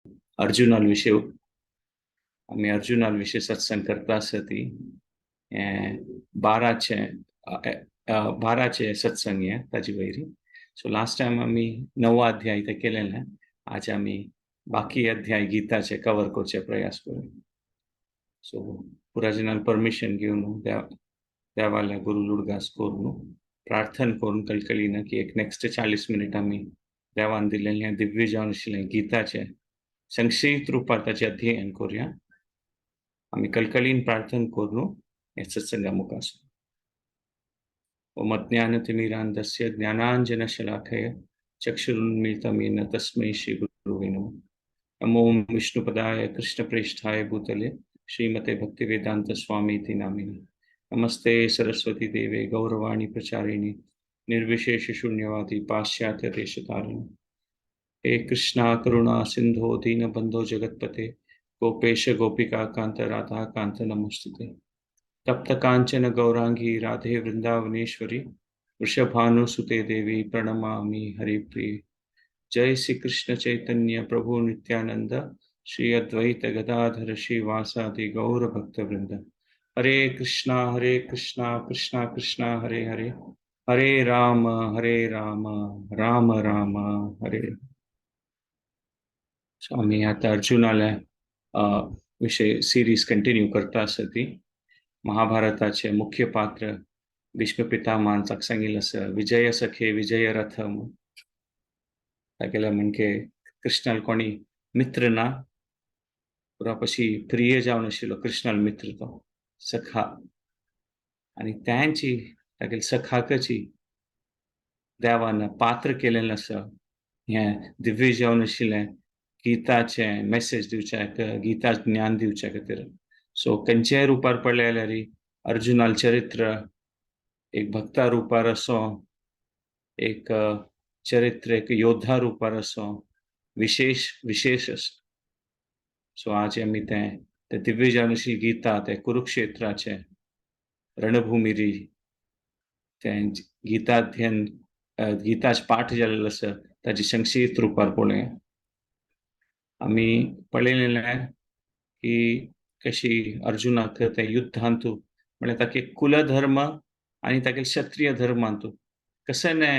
अर्जुनाल विशय आमी अर्जुनाल विशय सत्संग करता आसा ती हें बाराचे बाराचे सत्संग हें ताजे वयरी. सो लास्ट टायम आमी णवा अध्याय ते केलेले. आज आमी बाकी अध्याय गीताचे कवर करचे प्रयास करूया. सो पुराजनान परमिशन घेवन देवाल्या गुरू लुडगास करून प्रार्थना करून कळकळीन की एक नेक्स्ट 40 मिनिट आमी देवान दिलेलें दिव्य जावन आशिल्लें गीताचें संक्षिप्त रुपार ताचें अध्ययन करुया. आमी कळकळीन प्रार्थना करून हे सत्संगा मुखार. ओम अज्ञानतिमिरान्धस्य ज्ञानाञ्जनशलाकया चक्षुरुन्मीलितं येन तस्मै श्रीगुरुवे नमः. नमो विष्णुपदाय कृष्णप्रेष्ठाय भूतले श्रीमते भक्तिवेदांत स्वामीति नामिने. नमस्ते सरस्वती देवे गौरवाणी प्रचारिणी निर्विशेष शून्यवादी पाश्चात्य देशतारिणी. हे कृष्णा करुणा सिंधो दीनबंधो जगत्पते गोपेश गोपिका कांत राधा कांत नमोस्तुते. तप्त कांचन गौरांगी राधे वृंदावनेश्वरी वृषभानुसुते देवी प्रणमामि हरिप्रिये. जय श्री कृष्ण चैतन्य प्रभु नित्यानंद श्री अद्वैत गदाधर श्रीवासादि गौर भक्त वृंद. हरे कृष्णा कृष्णा कृष्णा हरे हरे, हरे राम राम राम हरे. सो आमी आतां अर्जुनाले विशय सिरीज कंटिन्यू करता आसा ती. महाभारताचे मुख्य पात्र भीष्म पितामहान ताका सांगिल्लें आसा विजय सखे विजय रथ म्हूण. तागेले म्हणजे कृष्णाल कोणी मित्र ना, पुरा पशी प्रिय जावन आशिल्लो कृष्णाल मित्र तो सखा. आनी तांची तागेले सखाकची देवान पात्र केलेलें आसा हें दिव्य जावन आशिल्लें गीताचें मॅसेज दिवच्याक, गीता ज्ञान दिवच्या खातीर. सो खंयच्याय रुपार पडले जाल्यार अर्जुनाल चरित्र एक भक्ता रुपार असो, एक चरित्र एक योद्धा रुपार असो विशेष विशेष आसा. सो आज आमी तें तें दिव्य जावन आशिल्ली गीता तें कुरुक्षेत्राचें रणभुमिरी तें गीताध्ययन गीताचे पाठ जाल्लो आसा ताजी संक्षिप्त रुपार पळोवया. आमी पळयलेलें की कशी अर्जुनाक ते युद्धांतु म्हळ्यार ताके कुलधर्म आनी तागे क्षत्रिय धर्मांतु कशें न्हय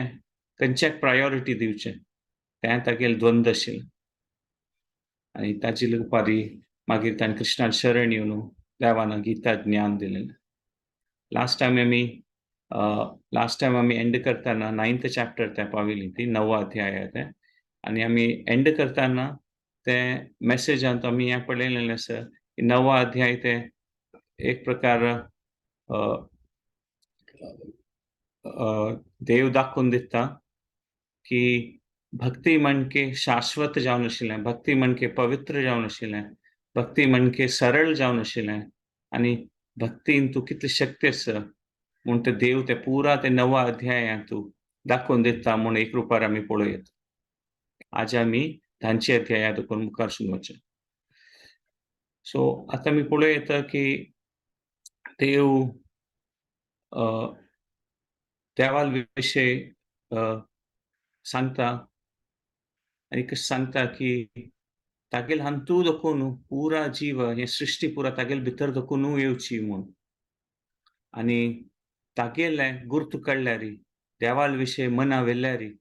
खंयच्याक प्रायोरिटी दिवचें तें तागेलें द्वंद आशिल्लें. आनी ताजी रुपारी मागीर ताणें कृष्णान शरण येवन देवान गीता ज्ञान दिलेलें. लास्ट टायम आमी एंड करतना नायन्थ चॅप्टर तें पाविल्ली ती णवा अध्याय तें. आनी आमी एंड करतना तें मॅसेजांत आमी हें पळयलेलें आसा की णवा अध्याय तें एक प्रकार देव दाखोवन दिता की भक्ती म्हणके शाश्वत जावन आशिल्लें, भक्ती म्हणके पवित्र जावन आशिल्लें, भक्ती म्हणके सरळ जावन आशिल्लें आनी भक्तीन तूं कितली शक्ती आसा म्हूण ते देव ते पुरा ते णवा अध्यायांत तूं दाखोवन दिता म्हूण एक रुपार आमी पळोवयेत. आज आमी धांचे अध्याया देखून मुखार सून वचचें. सो आतां आमी पळोवं येता की देव देवाल विशय सांगता आनी कशें सांगता की तागेल हांतू दाखोवन पुरा जीव हे सृश्टी पुरा तागेल भितर दाखोवन येवची म्हूण. आनी तागेले गुर्त कळ्ळ्यारी देवाल विशय मना व्हेल्यारी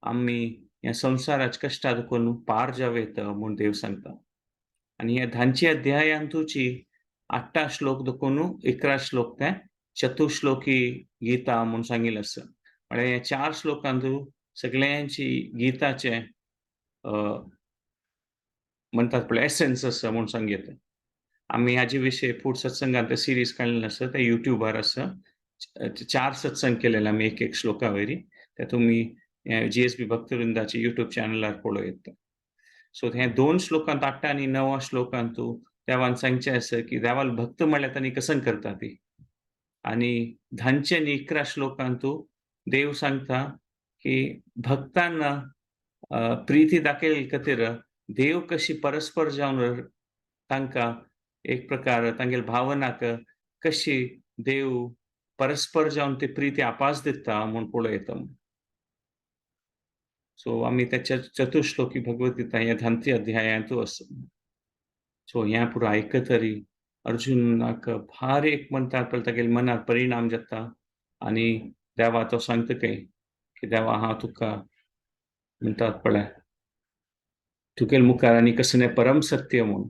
आमी ह्या संवसाराच्या कश्टा दाखोवन पार जावं येता म्हूण देव सांगता. आनी ह्या धांचे अध्यायांतूची 8 श्लोक दाखोवन 11 श्लोक ते चतुश्लोकी गीता म्हूण सांगिल्लें आसा. म्हळ्यार ह्या 4 श्लोकांतू सगळ्यांची गीताचे म्हणटात पळय एसन्स आसा म्हूण सांगता. आमी हाजे विशय फूड सत्संगांत ते सिरीज काडलेले आसा ते युट्यूबार आसा. 4 सत्संग केलेले आमी एक एक श्लोका वयरी ते तुमी जीएसबी भक्तवृंदाचे युट्यूब चॅनलार पळोवं येता. सो हे 2 श्लोकांत 8 आनी 9 श्लोकांतू देवान सांगचें आसा की देवाल भक्त म्हळ्यार तांणी कसं करता ती. आनी धांचे आनी 11 श्लोकांतू देव सांगता की भक्तांना प्रिती दाखयले खातीर देव कशी परस्पर जावन तांकां एक प्रकार तांगेले भावनाक कशी देव परस्पर जावन ती प्रिती आपास दिता म्हूण पळोवं येता. सो आमी त्या चतुश्लोकी भगवद्गीता ह्या धांती अध्यायांतू आसा. सो ह्या पुरो आयकतरी अर्जुनाक भार एक म्हणटात पळय तागेल्या मनार परिणाम जाता आनी देवा तो सांगता खंय की देवा हांव तुका म्हणटात पळय तुगेल मुखार आनी कसलें परम सत्य म्हूण.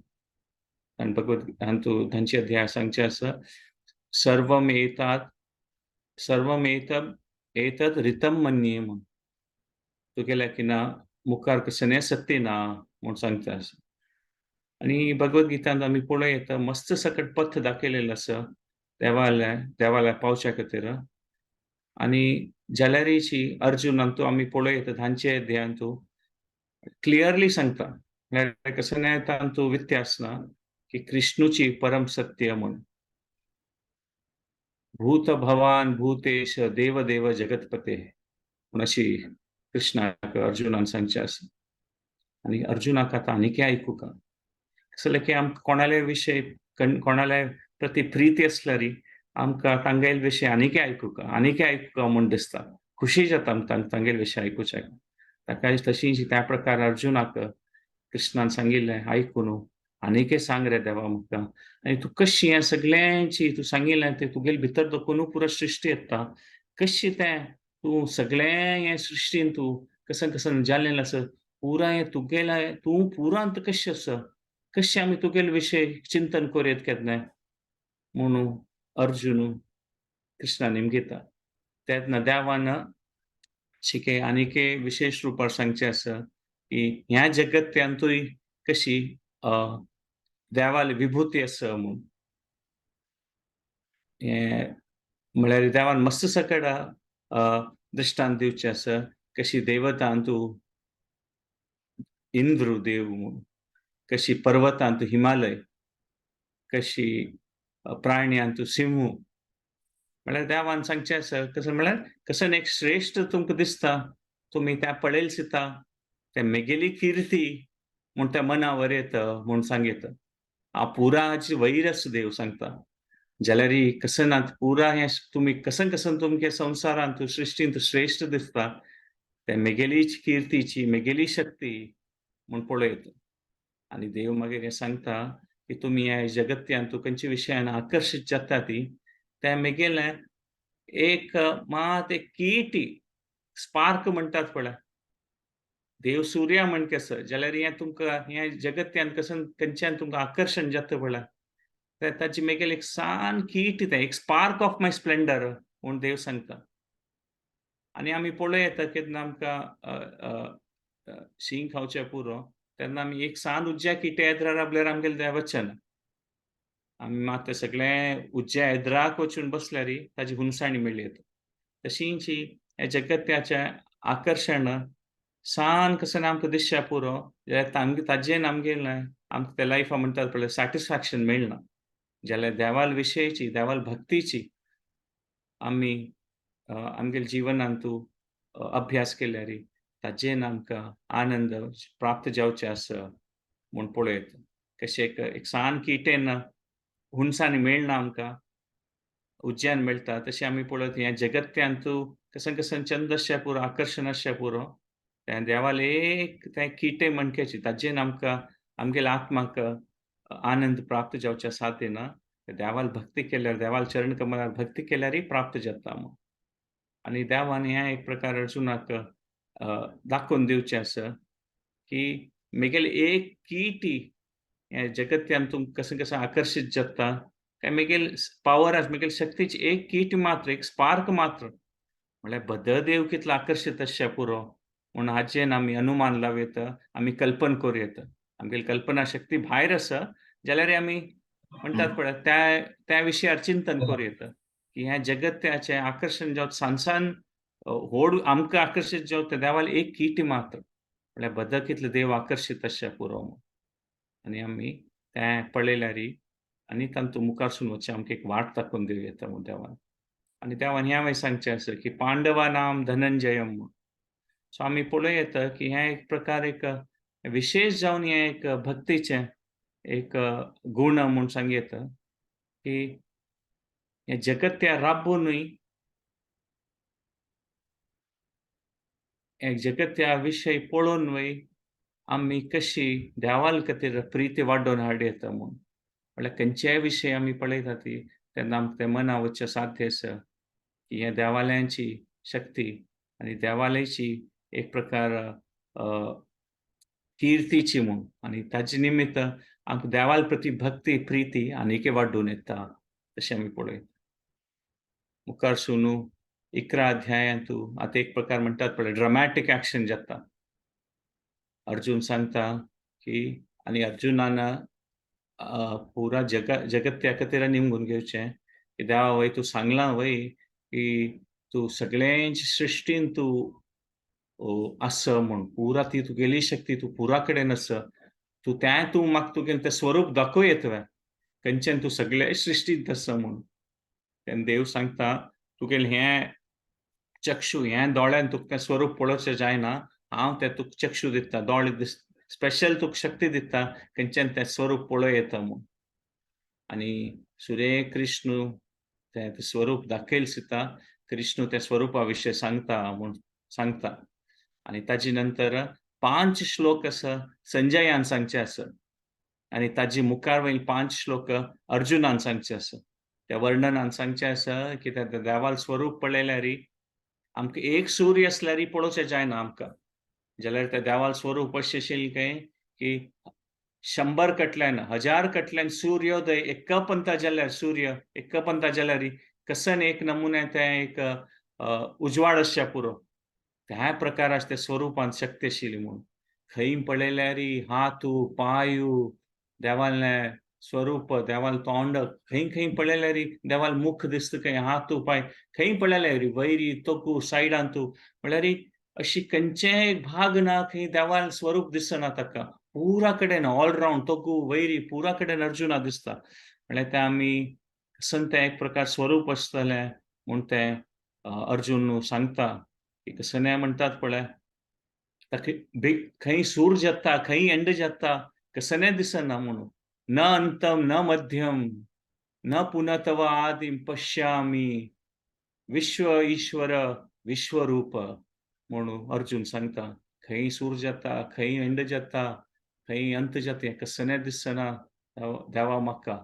आनी भगवत हातूंत तांचे अध्याय सांगचें आसा, सर्वम एतात सर्वम एतद एतद रितम मन्ये म्हूण, तुगेल्या किना मुखार कसलें सत्य ना म्हूण सांगता आसा. आनी भगवद्गीतांत आमी पळोवं येता मस्त सकट पथ दाखयलेलो आसा देवाल्या देवाल्या पावच्या खातीर. आनी जाल्यारीची अर्जुनांतू आमी पळोवं येता तांचे अध्यायांतू क्लियरली सांगता, म्हळ्यार कसलें तातूंत व्यत्यास ना की कृष्णूची परम सत्य म्हूण. भूत भवान भूतेश देव देव जगतपते म्हूण अशी कृष्णाक अर्जुनान सांगचें आसा. आनी अर्जुनाक आतां आनीकय आयकुका कसलें की आमकां कोणाले विशय कोणाले प्रती प्रिती आसल्यार आमकां तांगेले विशय आनीकय आयकुका आनीकय आयकुका म्हूण दिसता, खुशी जाता आमकां तांगेले विशय आयकुच्याक. ताका तशी त्या प्रकार अर्जुनाक कृष्णान सांगिल्लें आयकून आनीकय सांग रे देवा म्हाका, आनी तूं कशी हें सगळ्यांची तूं सांगिल्लें तें तुगेले भितर दखून पुरो सृश्टी येता, कशी तें तूं सगळें हें सृश्टीन तूं कशें कशें जाल्लें आसा पुराय तुगेलें तूं पुरांत कशें आसा, कशें आमी तुगेले विशय चिंतन करूं केन्ना म्हणून अर्जुन कृष्णा निमगिता. तेन्ना देवान शिके आनीकय विशेश रुपार सांगचें आसा की ह्या जगत्यांतूय कशी देवाली विभूती आसा म्हूण. हें म्हळ्यार देवान मस्त सकट दृश्टांत दिवचें आसा कशी देवतांतू इंद्र देव म्हूण, कशी पर्वतांतू हिमालय, कशी प्राण्यांतू सिंह. म्हळ्यार देवान सांगचें आसा कसं म्हळ्यार कसं एक श्रेश्ठ तुमकां दिसता तुमी त्या पळयल दिता ते मेगेली किर्ती म्हूण त्या मनावर येता म्हूण सांगता. हांव पुराची वैर आसा देव सांगता, जाल्यार कसं ना पुरा हें तुमी कसं कसं तुमच्या संवसारांत सृश्टींत श्रेश्ठ दिसता ते मेगेलीच किर्तीची मेगेली शक्ती म्हूण पळयता. आनी देव मागीर हें सांगता की तुमी ह्या जगत्यांत खंयच्या विशयान आकर्शीत जाता ती त्या मेगेलें एक मात एक किटी स्पार्क म्हणटात पळय, देव सूर्या म्हण कसं जाल्यार हें तुमकां हें जगत्यान कसं खंयच्यान तुमकां आकर्शण जाता पळय ताची मेगेले एक सान कीट तें एक स्पार्क ऑफ my Splendor म्हूण देव सांगता. आनी आमी पळोवं येता केन्ना आमकां शीं खावचें पुरो तेन्ना आमी एक सान उज्ज्या किटे येद्रार राबल्यार आमगेलें दें वचना, आमी मात सगळें उज्ज्या येद्राक वचून बसल्यार ताजी हुनसाणी मेळ्ळी येता. तशींच ह्या जगत्याचें आकर्शण सान कसं आमकां दिसच्या पुरो जाल्यार ताजेन आमगेलें आमकां त्या लायफा म्हणटात पळय सॅटिस्फॅक्शन मेळना. जाल्यार देवाल विशयची देवाल भक्तीची आमी आमगेल्या जिवनांतू अभ्यास केल्यार ताजेन आमकां आनंद प्राप्त जावचें आसा म्हूण पळयता. कशें एक सान किटेन हुनसाणी मेळना आमकां उज्ज्यान मेळटा, तशें आमी पळयता ह्या जगत्यांतू कसं कसं चंद आसच्या पुरो आकर्शण आसच्या पुरो त्या देवाले एक तें किटे म्हणकेची ताजेन आमकां आमगेल्या आत्माक आनंद प्राप्त जावच्या साथ ना देवाल भक्ती केल्यार देवाल चरण कमलार भक्ती केल्यारय प्राप्त जाता म्हूण. आनी देवान हें एक प्रकार अर्जुनाक दाखोवन दिवचें आसा की मेगेले एक किटी ह्या जगत्यान तुमकां कसं कसं आकर्शीत जाता काय मेगेल पावर आसा मेगेल शक्तीची एक कीट मात्र एक स्पार्क मात्र म्हळ्यार बददेव कितलो आकर्शीत आसच्या पुरो म्हूण हाचेन आमी अनुमान लावं येता, आमी कल्पन करूं येता. आमगेली कल्पना शक्ती भायर आसा जाल्यार आमी म्हणटात पळय त्या त्या विशयार चिंतन करूं येता की ह्या जगत्याचें आकर्शण जावं सान व्हड आमकां आकर्शीत जावं त्या देवाल एक कीट मात्र म्हळ्यार बदक कितले देव आकर्शीत आसच्या पुरो म्हूण. आनी आमी तें पळयल्यार आनी तांतूं मुखारसून वचचें आमकां एक वाट दाखोवन दिवं येता म्हूण देवान. आनी देवान ह्या मागीर सांगचें आसा की पांडवानाम धनंजयम म्हूण. सो आमी पळोवं येता की हें एक प्रकार एक विशेश जावन हें एक भक्तीचें एक गूण म्हूण सांग येता की हें जगत त्या राबूनय हे जगत्या विशय पळोवन वय आमी कशी देवाल खातीर प्रिती वाडोवन हाड येता म्हूण. म्हळ्यार खंयच्याय विशय आमी पळयता ती तेन्ना आमकां तें मना वचचें साध्य आसा की हे देवालयांची शक्ती आनी देवालयाची एक प्रकार किर्तीची म्हूण, आनी ताजे निमित्त आमकां देवाल प्रती भक्ती प्रिती आनीकय वाडून येता तशें आमी पळयता. मुखार सुनू 11 अध्यायांतू आतां एक प्रकार म्हणटात पळय ड्रामॅटीक एक्शन जाता. अर्जुन सांगता की आनी अर्जुनान पुरा जगत्या खातीर निमगून घेवचें की देवा वय तूं सांगलां वय की तूं सगळ्यांची सृश्टीन तूं आसा म्हूण, पुरा ती तुगेली शक्ती तूं पुरा कडेन आसा, तूं तें तूं म्हाका तुगेलें तें स्वरूप दाखोवं तुवें खंयच्यान तूं सगळे सृश्टींत आसा म्हूण. तेन्ना देव सांगता तुगेलें हें चक्षु हें दोळ्यान तुका तें स्वरूप पळोवचें जायना, हांव तें तुका चक्षु दिता, दोळे स्पेशल तुका शक्ती दिता खंयच्यान तें स्वरूप पळोवं येता म्हूण. आनी सुरे कृष्ण तें स्वरूप दाखयल सुद्दां कृष्ण त्या स्वरुपा विशय सांगता म्हूण सांगता. आनी ताजे नंतर 5 श्लोक आसा संजयान सांगचे आसा आनी ताजे मुखार वयले 5 श्लोक अर्जुनान सांगचे आसा. त्या वर्णनान सांगचें आसा की त्या देवाल स्वरूप पळयल्यार आमकां एक सूर्य आसल्यार पळोवचें जायना आमकां, जाल्यार त्या देवाल स्वरूप अशें आशिल्लें काय की 100 कटल्यान 1000 कटल्यान सूर्योदय एका पंथा जाल्यार सूर्य एका पंथा जाल्यार कसन एक नमुने तें एक उजवाड आसच्या पुरो त्या प्रकार आसा त्या स्वरुपान शक्ती आशिल्ली म्हूण. खंय पळयल्यार हातू पांयू देवालें स्वरूप देवाल तोंड, खंय खंय पळयल्यार देवाल मुख दिसता खंय हातू पांय खंय पळयल्यार वैरी तोकू सायडान तूं म्हळ्यार अशी खंयचेय भाग ना खंय देवाल स्वरूप दिसना ताका, पुरा कडेन ऑलरावंड तोकू वैरी पुरा कडेन अर्जुना दिसता. म्हळ्यार तें आमी कसन तें एक प्रकार स्वरूप आसतलें म्हूण तें अर्जुन सांगता की कसनें म्हणटात पळय ताका खंय सूर जाता खंय एंड जाता कसनें दिसना म्हणून. न अंतम न मध्यम न पुनः तव आदिम पश्यामी विश्व ईश्वर विश्वरूप म्हणून अर्जुन सांगता. खंय सूर जाता खंय एंड जाता खंय अंत जाता हें कसनें दिसना देवा म्हाका.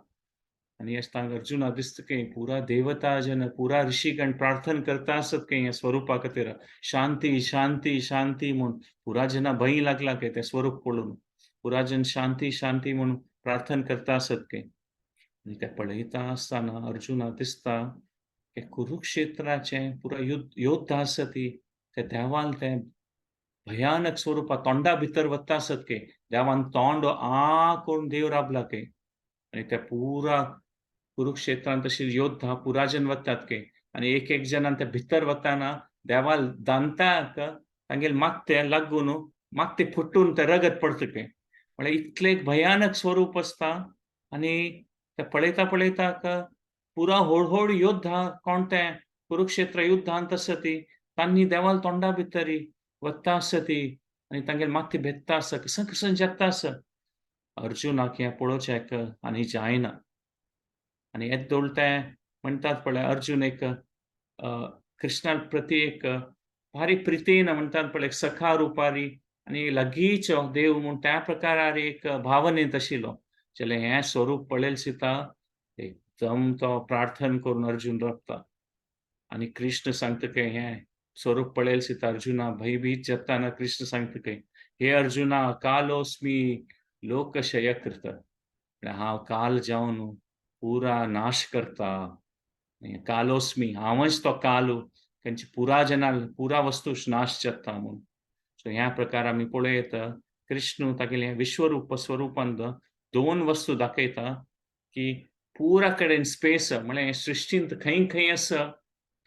आनी अशें तांकां अर्जुना दिसता की पुरा देवता जन पुरा ऋषीगण प्रार्थना करता आसत की ह्या स्वरुपा खातीर शांती शांती शांती म्हूण पुरा जना भंय लागला की तें स्वरूप पळोवन पुरा जन शांती शांती म्हूण प्रार्थना करता आसत की. आनी तें पळयता आसतना अर्जुना दिसता की कुरुक्षेत्राचें पुरा योद्धा आसा ती ते देवान तें भयानक स्वरुपा तोंडा भितर वता आसत की देवान तोंड आ करून देव राबला की. आनी त्या पुरा कुरुक्षेत्रांत तशी योद्धा पुराजन वतात की आनी एक एक जणान ते भितर वताना देवाल दांताक तांगेले मागते लागून मागते फुटून ते रगत पडटा की. म्हळ्यार इतलें एक भयानक स्वरूप आसता. आनी ते पळयता पळयता पुरा होड योद्धा कोण ते कुरुक्षेत्र युद्धांत आसा ती तांणी देवाल तोंडा भितरी वता आसा ती आनी तांगेले मागते भेत्ता आसा कसं कसं जाता आसा. अर्जुनाक हें पळोवचें आनी जायना. आनी येदोळ तें म्हणटात पळय अर्जुन एक कृष्णा प्रती एक भारी प्रितीन म्हणटात पळय सखा रुपारी आनी लागींच देव म्हूण त्या प्रकारार एक भावनेंत आशिल्लो. जाल्यार हें स्वरूप पळयल सुद्दां एकदम तो प्रार्थना करून अर्जुन राबता. आनी कृष्ण सांगता की हें स्वरूप पळयल सुद्दां अर्जुना भयभीत जाताना कृष्ण सांगता की हे अर्जुना कालोस्मी लोकशय कृत, हांव काल जावन पुरा नाश करता. कालोस्मी हांवच तो कालू खंयची पुरा जना पुरा वस्तू नाश जाता म्हूण. सो ह्या प्रकार आमी पळयता कृष्ण तागेलें विश्वरूप स्वरुपान 2 वस्तू दाखयता की पुरा कडेन स्पेस म्हळ्यार सृश्टींत खंय खंय आसा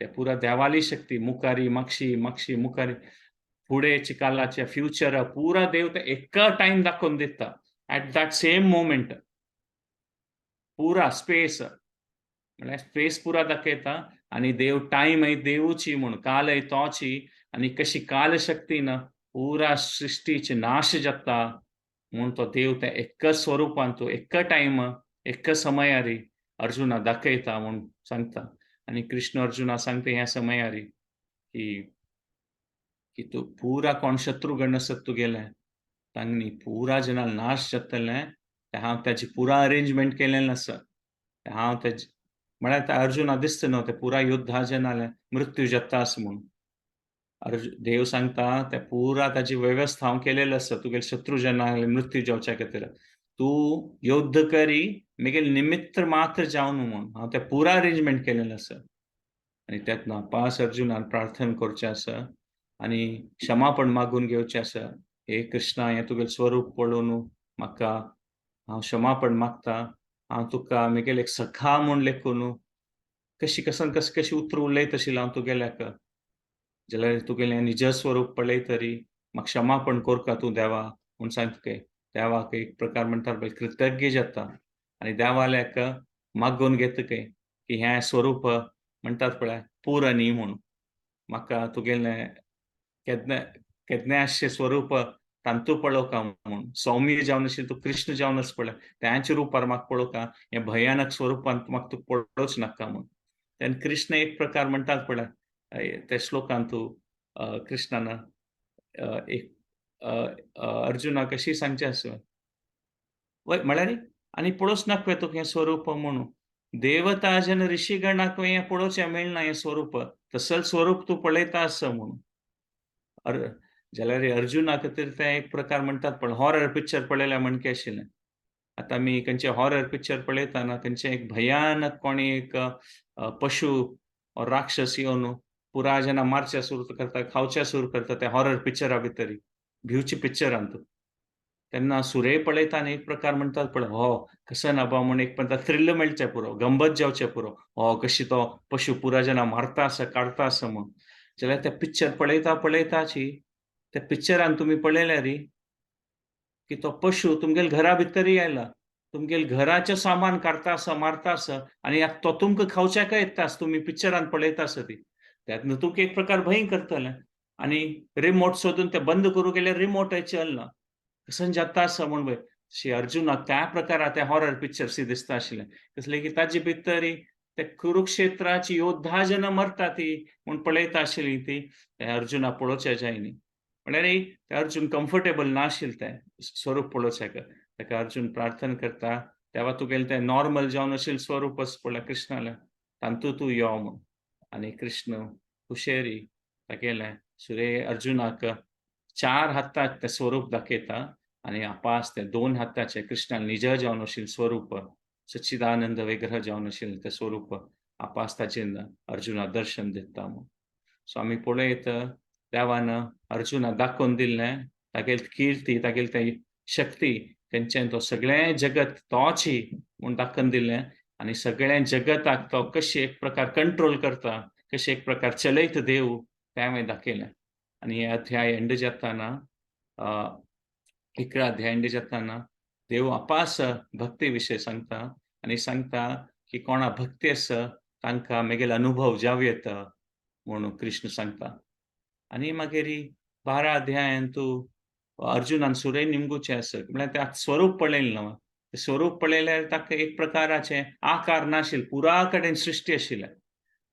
ते पुरा देवाली शक्ती मुखारी मागशी मागशी मुखारी फुडें चिकालाचे फ्युचर पुरा देव ते एका टायम दाखोवन दिता एट that same moment पुरा स्पेस म्हळ्यार स्पेस पुरा दाखयता. आनी देव टायम देवची म्हूण कालय तोची आनी कशी काल शक्तीन पुरा सृश्टीचे नाश जाता म्हूण तो देव त्या एका स्वरुपान तो एका टायम एका समयारी अर्जुना दाखयता म्हूण सांगता. आनी कृष्ण अर्जुना सांगता ह्या समयारी की की तूं पुरा कोण शत्रुगण आसत तुगेले तांणी पुरा जेन्ना नाश जातलें तें हांव ताची पुरा अरेंजमेंट केलेलें आसा. हांव तेज म्हळ्यार अर्जुना दिसता न्हू तें पुरा युद्धा जेन्ना मृत्यू जाता आसा म्हणून. देव सांगता ते पुरा ताची वेवस्था हांव केलेली आसा तुगेले शत्रू जेन्ना मृत्यू जावच्या खातीर. तूं युद्ध करी मेगेल निमित्त मात्र जावन म्हणून हांव तें पुरा अरेंजमेंट केलेलें आसा. आनी तेन्ना पास अर्जुनान प्रार्थना करचें आसा आनी क्षमापण मागून घेवचें आसा. हे कृष्णा, हें तुगेलें स्वरूप पळोवन म्हाका हांव क्षमापण मागता. हांव तुका मेगेले एक सखा म्हूण लेखून कशी कसन कस कशी उतरां उलयत आशिल्लो हांव तुगेल्याक, जाल्यार तुगेलें निज स्वरूप पळयतरी म्हाका क्षमापण करका तूं देवा म्हूण सांगता तुका. देवाक एक प्रकार म्हणटा पळय कृतज्ञ जाता आनी देवाल्याक मागून घेता काय की हें स्वरूप म्हणटात पळय पुरो न्ही म्हूण, म्हाका तुगेलें केन्ना केन्ना आसचें स्वरूप तांतू पळोवका म्हूण. सौम्य जावन आशिल्लें तूं कृष्ण जावन आसा पळय त्याच्या रुपार म्हाका पळोवका, हें भयानक स्वरुपान म्हाका तूं पळोवच नाका म्हूण. तेन्ना कृष्ण एक प्रकार म्हणटात पळय त्या श्लोकान तूं कृष्णान एक अर्जुनाक कशी सांगचें आसा वय म्हळ्यार आनी पळोवच नाका तुका हें स्वरूप म्हणून. देवता जन ऋषीगणाक हें पळोवचें मेळना हें स्वरूप, तसल स्वरूप तूं पळयता आसा म्हणून. जाल्यार अर्जुना खातीर तें एक प्रकार म्हणटात पण हॉरर पिक्चर पळयल्या म्हणके आशिल्लें. आतां आमी खंयचे हॉरर पिक्चर पळयतना खंयचें एक भयानक कोणी एक पशु राक्षस येवन पुरा जेन्ना मारच्या सुरू करता खावच्या सुरू करता त्या हॉरर पिक्चरा भितर भिवची पिक्चरांत तेन्ना सुरे पळयता आनी एक प्रकार म्हणटात पळय हो कसो ना बा म्हूण एक म्हणटा थ्रिल मेळचें पुरो, गंमत जावचें पुरो, हो कशी तो पशु पुरा जेन्ना मारता आसा काडता आसा म्हूण. जाल्यार ते पिक्चर पळयता पळयताची त्या पिक्चरान तुमी पळयल्यार की तो पशु तुमगेले घरा भितरय आयला, तुमगेले घराचें सामान काडता आसा मारता आसा आनी तो तुमकां खावच्याकय येता आसा तुमी पिक्चरान पळयता आसा ती. तेन्ना तुमकां एक प्रकार भंय करतलें आनी रिमोट सोदून ते बंद करूंक गेल्यार रिमोटय चलना, कसन जाता आसा म्हूण पळय. श्री अर्जुनाक त्या प्रकारा ते हॉरर पिक्चर दिसता आशिल्लें कसलें की ताजे भितर ते कुरुक्षेत्राची योद्धा जेन्ना मरता ती म्हूण पळयता आशिल्ली ती ते अर्जुना पळोवचें जायनी. म्हळ्यार ते अर्जुन कम्फर्टेबल नाशिल्लें तें स्वरूप पळोवच्याक. ताका अर्जुन प्रार्थना करता तेवा तुगेलें तें नॉर्मल जावन आशिल्लें स्वरूपच पळय कृष्णालें तांतू तूं यो म्हूण. आनी कृष्ण हुशेरी तागेलें सुरे अर्जुनाक चार हाताक तें स्वरूप दाखयता आनी आपास तें दोन हाताचें कृष्णान निज जावन आशिल्लें स्वरूप सच्चिदानंद विग्रह जावन आशिल्लें तें स्वरूप आपास ताचेर अर्जुना दर्शन दिता म्हूण. सो आमी पळयत देवान अर्जुना दाखोवन दिल्लें तागेली कीर्ती तागेली ते शक्ती खंयच्यान तो सगळें जगत तोच म्हूण दाखोवन दिल्लें आनी सगळें जगताक तो कशें एक प्रकार कंट्रोल करता कशें एक प्रकार चलयत देव तें हांवें दाखयलें. आनी हे अध्याय एंड जाताना 11 अध्याय एंड जाताना देव अपास भक्ती विशय सांगता आनी सांगता की कोणा भक्ती आसा तांकां मेगेलो अनुभव जावं येता म्हणून कृष्ण सांगता. आनी मागीर 12 अध्यायान तूं अर्जुनान सुरय निमगुचें आसा म्हळ्यार ते स्वरूप पळयलें न्हू, ते स्वरूप पळयल्यार ताका एक प्रकाराचें आकार नाशिल्लें, पुरा कडेन सृश्टी आशिल्लें.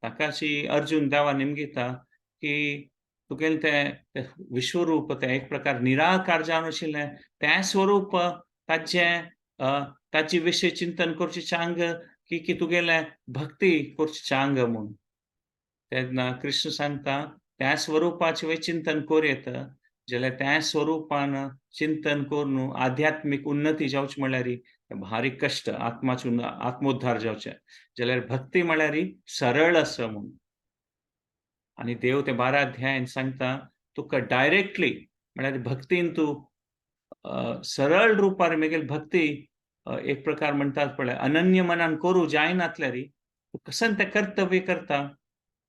ताकाशी अर्जुन देवा निमगिता की तुगेलें तें विश्वरूप तें एक प्रकार निराकार जावन आशिल्लें तें स्वरूप ताचें ताचे विशय चिंतन करचें चांग की की तुगेलें भक्ती करचें चांग म्हूण. तेन्ना कृष्ण सांगता त्या स्वरूपाचें वय चिंतन करूं येता जाल्यार त्या स्वरूपान चिंतन करून आध्यात्मीक उन्नती जावची म्हणल्यार भारी कश्ट आत्माचे आत्मोद्धार जावचें, जाल्यार भक्ती म्हणल्यार सरळ आसा म्हूण. आनी देव ते 12 अध्यायान सांगता तुका डायरेक्टली म्हळ्यार भक्तीन तूं सरळ रुपार मेगेल भक्ती एक प्रकार म्हणटात पळय अनन्य मनान करूं जायनातल्यार तूं कसन तें कर्तव्य करता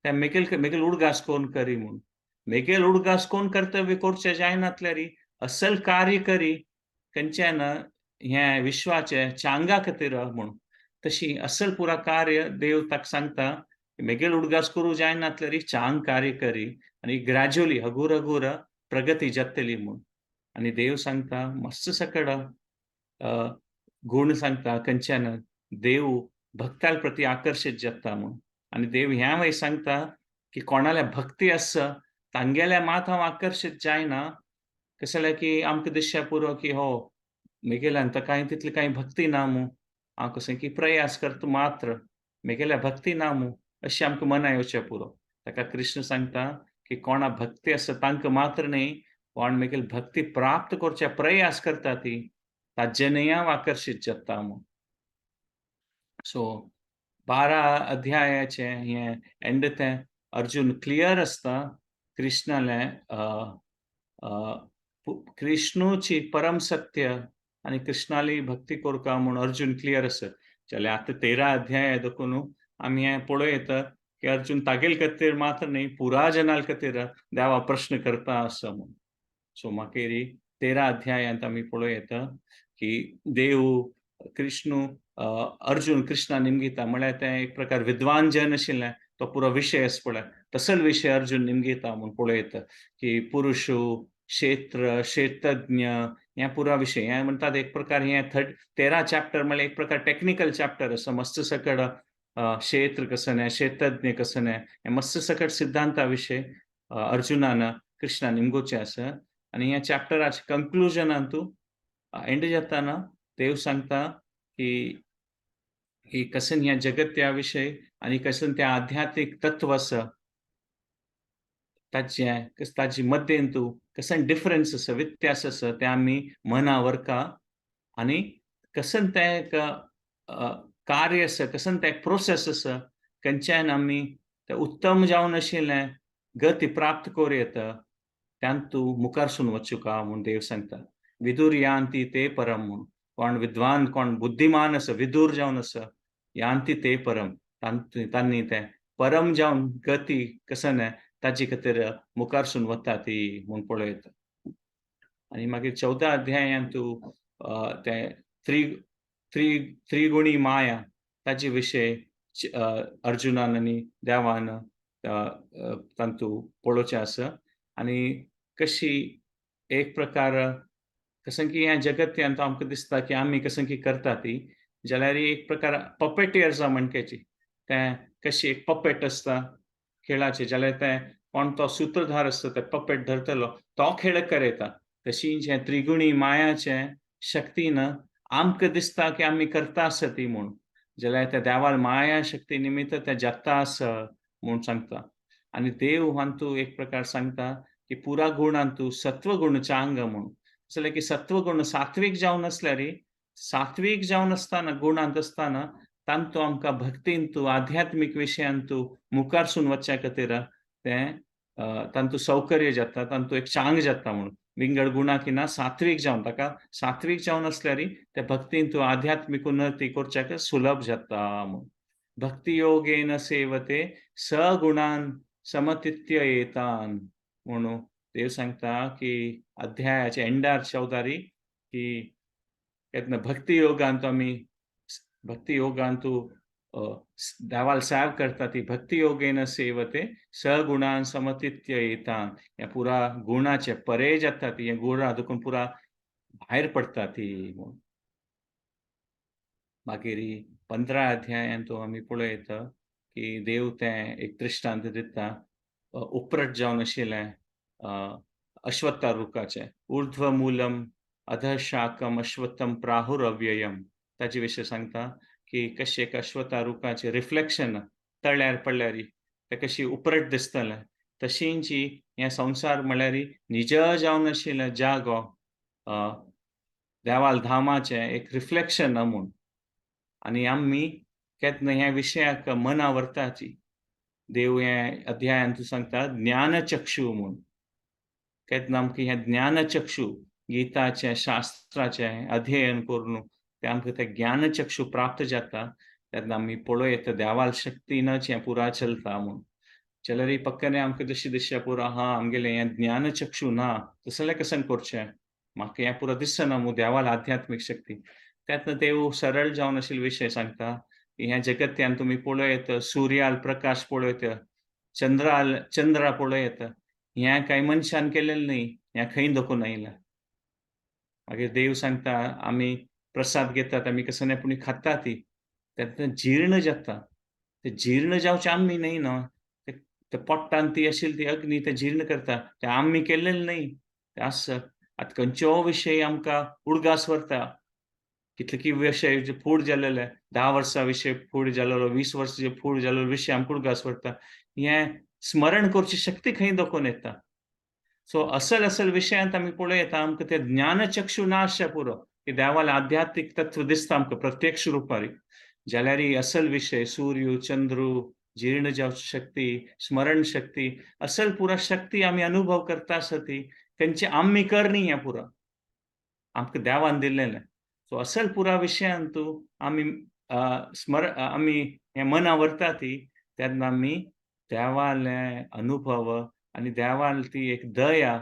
त्या मेगेल मेगेल उडगास कोण करी म्हूण. मेगेल उडगास कोण कर्तव्य करचें जायनातल्यार असल कार्य करी खंयच्यान हें विश्वाचें चांगा खातीर म्हूण. तशी असल पुरा कार्य देव ताका सांगता मेगेल उडगास करूं जायनातल्यार चांग कार्य करी आनी ग्रॅज्युअली हगूर हगूर प्रगती जातली म्हूण. आनी देव सांगता मस्त सकड गुण सांगता खंयच्यान देव भक्ताल प्रती आकर्शीत जाता म्हूण. आनी देव ह्या वय सांगता की कोणाल्या भक्ती आसा तांगेल्या मात हांव आकर्शीत जायना. कशें जाल्यार की आमकां दिसचें पुरो की हो म्हगेल्यान तर कांय तितली कांय भक्ती ना मू, हांव कशें की प्रयास करता मात्र, म्हगेल्या भक्ती ना मू, अशें आमकां मना येवचें पुरो. ताका कृष्ण सांगता की कोणा भक्ती आसा तांकां मात्र न्ही, कोण म्हगेली भक्ती प्राप्त करचे प्रयास करता ती ताजेनय हांव आकर्शीत जाता म्हूण. सो 12 अध्यायाचें हें एंड तें अर्जुन क्लियर आसता कृष्णालें कृष्णूची परम सत्य आनी कृष्णाली भक्ती करका म्हूण अर्जुन क्लियर आसा. जाल्यार आतां 13 अध्याय देखून आमी हें पळोवं की अर्जुन तागेल खातीर मात्र न्ही, पुरा जनाल खातीर देवा प्रश्न करता आसा म्हूण. सो मागीर 13 अध्यायांत आमी पळोवं येता की देव कृष्णू अर्जुन कृष्णा निमगिता, म्हळ्यार तें एक प्रकार विद्वान जन आशिल्लें, तो पुरो विशय आसा पळय तसल विशय अर्जुन निमगिता म्हूण पळोवं येता की पुरुश क्षेत्र क्षेत्रज्ञ हें पुरा विशय. हें म्हणटात एक प्रकार हें 13 चॅप्टर म्हळ्यार एक प्रकार टॅक्निकल चॅप्टर आसा. मस्त सकट क्षेत्र कसं न्हय, क्षेत्रज्ञ कसं न्हय, हें मस्त सकट सिद्धांता विशय अर्जुनान कृष्णा निमगोचें आसा. आनी ह्या चॅप्टराच्या कंक्लुजनान तूं एंड जाताना देव सांगता की की कसन ह्या जगत्या विशय आनी कसन त्या आध्यात्मीक तत्व आसा ताचें ताजी मद्देन तूं कसन डिफरन्स आसा, व्यत्यास आसा तें आमी मना व्हरका आनी कसन तें एक कार्य आसा, कसन तें एक प्रोसेस आसा खंयच्यान आमी तें उत्तम जावन आशिल्लें गती प्राप्त करूं येता त्यान तूं मुखारसून वचुका म्हूण देव सांगता. विदूर यांती ते परम म्हूण, कोण विद्वान कोण बुद्धिमान आसा विदूर जावन आसा यांती ते परम, तांणी तें परम जावन गती कसन ताजे खातीर मुखारसून वता ती म्हूण पळयता. आनी मागीर 14 अध्यायांत तूं तें त्रिगुणी माया ताजे विशय अर्जुनान आनी देवान तांतू पळोवचें आसा. आनी कशी एक प्रकार कसं की ह्या जगत्यांत आमकां दिसता की आमी कसं की करता ती, जाल्यार एक प्रकार पपेटियर्सां म्हणकेची तें कशी एक पपेट आसता खेळाचे, जाल्यार तें कोण तो सूत्रधार आसता ते पपेट धरतलो तो खेळ करयता. तशी जें त्रिगुणी मायाचें शक्तीन आमकां दिसता की आमी करता आसा ती म्हूण, जाल्यार त्या देवाल माया शक्ती निमित्त तें जाता आसा म्हूण सांगता. आनी देव हांतू एक प्रकार सांगता की पुरा गुणांतू सत्वगुण चांग म्हूण, जाल्यार की सत्वगुण सात्वीक जावन आसल्यार, सात्वीक जावन आसतना गुणांत आसतना तांतू आमकां भक्तींतू आध्यात्मीक विशयांतू मुखारसून वचच्या खातीर तें तांतू सौकर्य जाता, तांतू एक चांग जाता म्हूण. विंगड गुणां किना सात्वीक जावन ताका सात्वीक जावन आसल्यार ते भक्तींतू आध्यात्मीक उन्नती करच्याक सुलभ जाता म्हूण. भक्ती योगेन सेवते सगुणान समतित्य येतान म्हणून देव सांगता की अध्यायाचे एंडार 14 की केन्ना भक्ती योगांत आमी भक्ती योगांतू देवाल सेव करता ती भक्ती योगेन सेवते सगुणान समतित्य येतान, ह्या पुरा गुणाचे परे जाता ती, हे गुणा देखून पुरा भायर पडटा ती म्हूण. मागीर 15 अध्यायांत आमी पळयता की देव तें एक दृश्टांत दिता उपरट जावन आशिल्लें अश्वत्था रुखाचें, ऊर्ध्व मूलम अधशाकम अश्वत्थम प्राहुर अव्ययम. ताजे विशय सांगता की कशें एक अश्वत्था रुखाचें रिफ्लेक्शन तळ्यार पडल्यार तें कशी उपरट दिसतलें, तशींची हें संवसार म्हळ्यार निज जावन आशिल्लें जागो देवाल धामाचें एक रिफ्लेक्शन म्हूण. आनी आमी केन्ना ह्या विशयाक मना व्हरताची. देव हे अध्यायान तूं सांगता ज्ञानचक्षू म्हूण, केन्ना आमकां हें ज्ञानचक्षू गीताचें शास्त्राचें अध्ययन करून तें आमकां तें ज्ञानचक्षू प्राप्त जाता तेन्ना आमी पळोवं देवाल शक्तीनच हें पुरा चलता म्हूण. जाल्यार पक्कने आमकां जशी दिसचें पुरा हा आमगेलें हें ज्ञानचक्षू ना तसलें कशें करचें, म्हाका हें पुरा दिसना मू देवाल आध्यात्मीक शक्ती. त्यातनं देव सरळ जावन आशिल्ले विशय सांगता की ह्या जगत्यान तुमी पळयत सुर्याल प्रकाश पळयत, चंद्राल चंद्रा पळयत, ह्या कांय मनशान केलेलें न्ही, ह्या खंय दखून आयलां. मागीर देव सांगता आमी प्रसाद घेतात, आमी कसं नाही पुणी खाता ती, त्यातनं जीर्ण जाता, ते जीर्ण जावचें आमी न्ही न्हय, ते ते पोट्टान ती आशिल्ली ती अग्नी ते जीर्ण करता, ते आमी केल्लें न्हय, ते आसा. आतां खंयचो विशय आमकां उडगास व्हरता, कितले की विशय फूड जालेले, 10 वर्सां विशय फूड जालेलो, 20 वर्सां फूड जालेलो विशय आमकां उडगास व्हरता. हें स्मरण करची शक्ती खंय दाखोवन येता. सो असल असल विशयांत आमी पळयता, आमकां तें ज्ञानचक्षू ना आसचें पुरो की देवालें आध्यात्मीक तत्व दिसता आमकां प्रत्यक्ष रुपारी. जाल्यार असल विशय सूर्य चंद्र जीर्ण जावची शक्ती, स्मरण शक्ती, असल पुरा शक्ती आमी अनुभव करता आसा ती खंयची आमी करणी हें पुरा आमकां देवान दिल्लेलें. सो असल पुरा विशयांत आमी आमी हें मना व्हरता ती, तेन्ना आमी देवालें अनुभव आनी देवान ती एक दया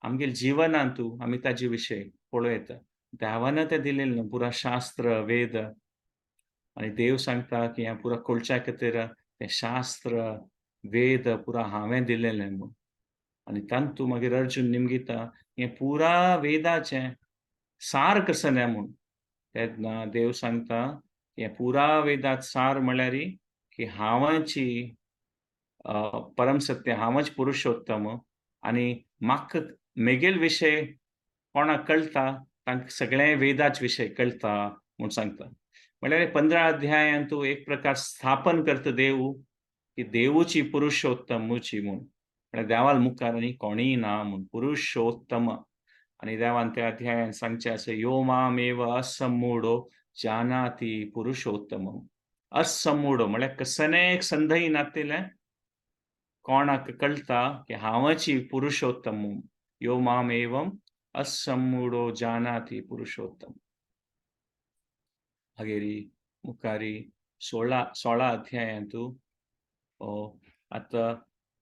आमगेले जिवनांतू आमी ताजे विशय पळोवं येता. देवान तें दिलेलें न्हू पुरा शास्त्र वेद. आनी देव सांगता की हें पुरा कळच्या खातीर तें शास्त्र वेद पुरा हांवें दिलेलें म्हूण. आनी तातूंत मागीर अर्जुन निमगिता हें पुरा वेदाचें सार कसलें म्हूण. तेन्ना देव सांगता हें पुरा वेदात सार म्हळ्यार की हांवाची परम सत्य, हांवच पुरुषोत्तम आनी म्हाका मेगेल विशय कोणाक कळटा तांकां सगळे वेदाच विशय कळटा म्हूण सांगता. म्हळ्यार 15 अध्यायांत तूं एक प्रकार स्थापन करता देव की देवूची पुरुषोत्तमुची म्हूण, म्हळ्यार देवाल मुखार आनी कोणीय ना म्हूण, पुरुषोत्तम. आनी देवान त्या अध्यायान सांगचें आसा, यो मामेव असमूढो जानाति पुरुषोत्तम. असमूढो म्हळ्यार कसलें एक संदय नातिल्लें कोणाक कळटा की हांवची पुरुषोत्तम. यो माम एवं असमूढो जानाति पुरुषोत्तम. मागीर मुखारी 16 अध्यायांतू आतां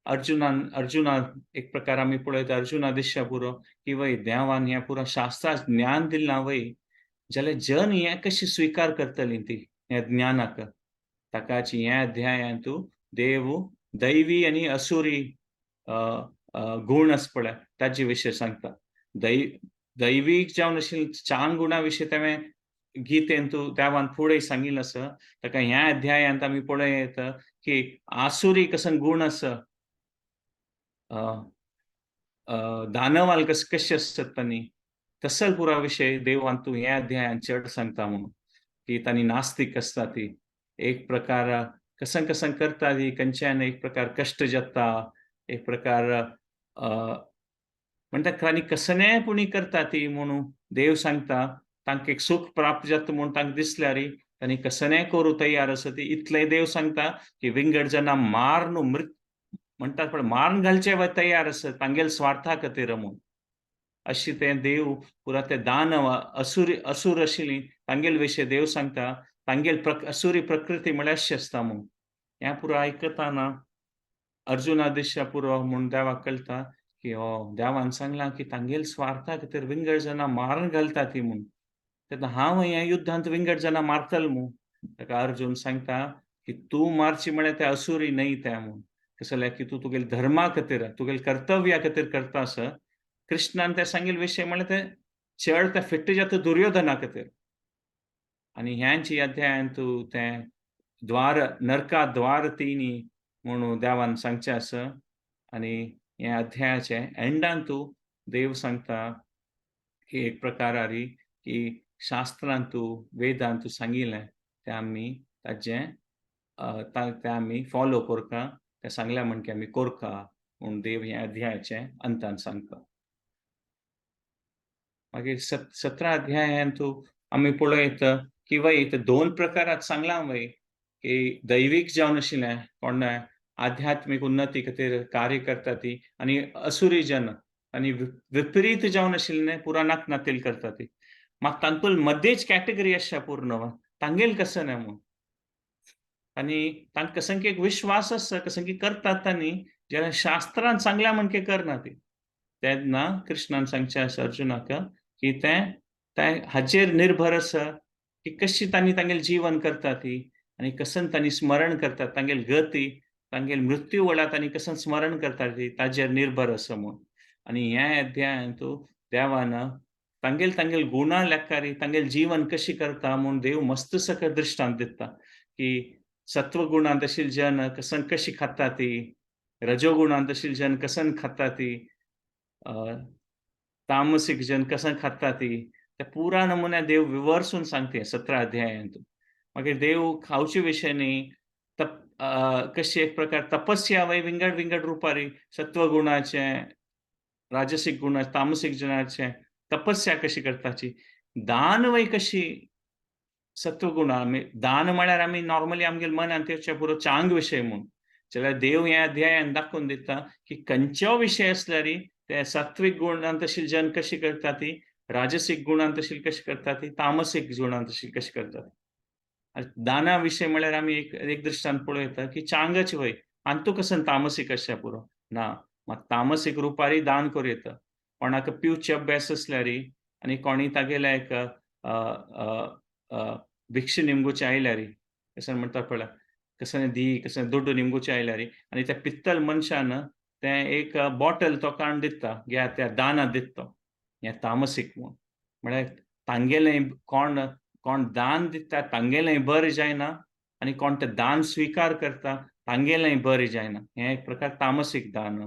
अर्जुनान एक प्रकार आमी पळयता अर्जुना दिसच्या पुरो की वय देवान हें पुरो शास्त्राक ज्ञान दिलां वय, जाल्यार जन हें कशी स्विकार करतली ती ह्या ज्ञानाक. ताकाची ह्या अध्यायांतू देव दैवी आनी असुरी गुण आसा पळय ताजे विशय सांगता. दैवीक जावन आशिल्ले चांग गुणा विशय तेवें गीतेंतू देवान फुडें सांगिल्लें आसा. ताका ह्या अध्यायांत आमी पळोवं येता की आसुरी कसो गुण आसा, दानवाल कशे आसतात तांणी, तसल पुरा विशय देवान तूं ह्या अध्यायान चड सांगता म्हणून की तांणी नास्तीक आसता ती एक प्रकार कसं कसं करता ती खंयच्यान एक प्रकार कश्ट जाता, एक प्रकार म्हणटा तांणी कसलेंय पुणी करता ती म्हणून देव सांगता. तांकां एक सुख प्राप्त जाता म्हूण तांकां दिसल्यार तांणी कसलेंय करूं तयार आसा ती. इतलें देव सांगता की विंगड जाणां मारून मृत म्हणटात पण मारून घालचे तयार आसा तांगेल स्वार्था खातीर म्हूण. अशी तें देव पुरा ते दानव असुर आशिल्ली तांगेल विशय देव सांगता. तांगेल असुरी प्रकृती म्हळ्यार अशी आसता म्हूण. हें पुरो आयकतना अर्जुना दिश्या पुरो म्हूण देवाक कळटा की हो देवान सांगलां की तांगेल स्वार्था खातीर विंगड जाणां मारून घालता ती म्हूण. तेन्ना हांव ह्या युद्धांत विंगड जाणां मारतलो म्हूण. ताका अर्जुन सांगता की तूं मारची म्हळ्यार ते असुरी न्हय तें म्हूण. कसो जाल्यार की तूं तुगेले धर्मा खातीर तुगेले कर्तव्या खातीर करता आसा. कृष्णान ते सांगिल्ले विशय म्हळ्यार ते चड ते फिट्ट जाता दुर्योधना खातीर. आनी ह्यांची अध्यायांत तें द्वार नरका द्वार तिनी म्हणून देवान सांगचें आसा. आनी ह्या अध्यायाचे एंडांतू देव सांगता की एक प्रकारारी की शास्त्रांतू वेदांतू सांगिल्लें तें आमी ताजें तें आमी फॉलो करता, तें सांगलें म्हण की आमी करता म्हूण देव ह्या अध्यायाचे अंतान सांगता. मागीर 17 अध्यायांतू आमी पळयता की वय ते दोन प्रकारात सांगलां वय की दैवीक जावन आशिल्लें कोण आध्यात्मीक उन्नती खातीर कार्य करता ती आनी असुरी जन आनी विपरीत जावन आशिल्लें पुरा नाक नातील करता ती. मात तांतूल मध्येच कॅटेगरी आसा पूर्ण तांगेल कसं न्हय म्हूण. आनी तांकां कसं की एक विश्वास आसा कसं की करतात तांणी जाल्यार शास्त्रान सांगल्या म्हण की करना ती. तेन्ना कृष्णान सांगचें आसा अर्जुनाक की तें तें हाचेर निर्भर आसा की कशी तांणी तांगेलें जीवन करता ती आनी कसन तांणी स्मरण करतात तांगेल गती तांगेल मृत्यू वेळार तांणी कसन स्मरण करता ती ताजेर निर्भर आसा म्हूण. आनी ह्या अध्यायांतू देवान तांगेल तांगेल गुणा लेखारी तांगेल जीवन कशी करता म्हूण देव मस्त सगळें दृश्टांत दिता की सत्वगुणांत आशिल्ले जन कसन कशी खाता ती, रजोगुणांत जन कसन खाता ती, तामसिक जन कसन खाता ती, त्या पुरा नमुन्या देव विवर्सून सांगते 17 अध्यायांत. मागीर देव खावचे विशय न्ही, तप कशी एक प्रकार तपस्या वय विंगड विंगड रुपारी सत्वगुणाचे, राजसिक गुणा, तामसिक गुणाचे तपस्या कशी करताची, दान वय कशी सत्वगुणा. दान म्हळ्यार आमी नॉर्मली आमगेले मनान तेच्या पुरो चांग विशय म्हूण, जाल्यार देव ह्या अध्यायान दाखोवन दिता की खंयचो विशय आसल्यार ते सात्विक गुणान तशी जन कशी करता ती, राजसिक गुणान तशी कशी करता ती, तामसिक गुणान तशी कशी करता ती. दाना विशय म्हळ्यार आमी एक एक दृश्टान पळयता की चांगच वय आनी तूं कसन तामसीक आसच्या पुरो ना, मात तामसीक रुपारी दान करूं येता. कोणाक पिवचे अभ्यास आसल्यार आनी कोणी तागेले एक भिक्षु निमगुचे आयल्यार, कशें म्हणटा पळय, कशें दी कशें दुड्डू निमगुचे आयल्यार आनी त्या पित्तल मनशान तें एक बॉटल तो काडून दिता, घ्या त्या दाना दिता तो, हें तामसीक म्हूण. म्हळ्यार तांगेलें कोण कोण दान दिता तांगेलें बरें जायना आनी कोण तें दान स्विकार करता तांगेलें बरें जायना, हें एक प्रकार तामसीक दान.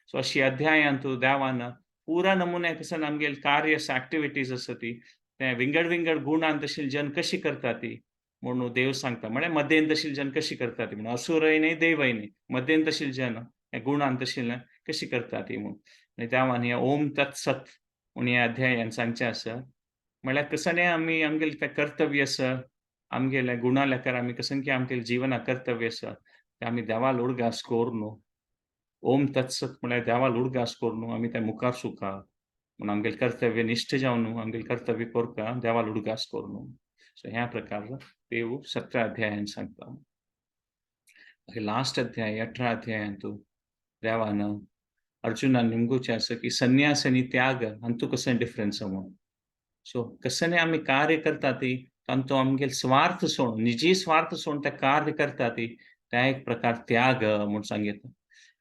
सो अशी अध्यायांत देवान पुरा नमुन्या कसन आमगेले कार्य आसा, एक्टिविटीज आसा ती, ते विंगड विंगड गुणान तशी जन कशी करता ती म्हणून देव सांगता. म्हळ्यार मध्येन तशी जन कशी करता ती म्हणून, असुरय न्ही देवय न्ही, मध्येन तशी जन हे गुणान तशी कशी करता ती म्हणून. आनी देवान हे ओम तत्सत म्हूण ह्या अध्यायान सांगचें आसा. म्हळ्यार कसने आमी आमगेलें तें कर्तव्य आसा, आमगेल्या गुणा लेखार आमी कसन की आमगेलें जिवना कर्तव्य आसा तें आमी देवाल उडगास करून, ओम तत्सत म्हळ्यार देवाल उडगास करून आमी तें मुखार सुका म्हूण आमगेलें कर्तव्य निश्ठ जावन आमगेलें कर्तव्य करता देवाल उडगास करून. सो ह्या प्रकार देव 17 अध्यायान सांगता. मागीर लास्ट अध्याय 18 अध्यायांत देवान अर्जुनान निमगुचें आसा की संन्यास आनी त्याग हांतू कसलें डिफरन्स म्हणून. सो कसने आमी कार्य करता ती तांचो आमगेले स्वार्थ सोडून, निजी स्वार्थ सोडून ते कार्य करता ती, त्या एक प्रकार त्याग म्हूण सांगता.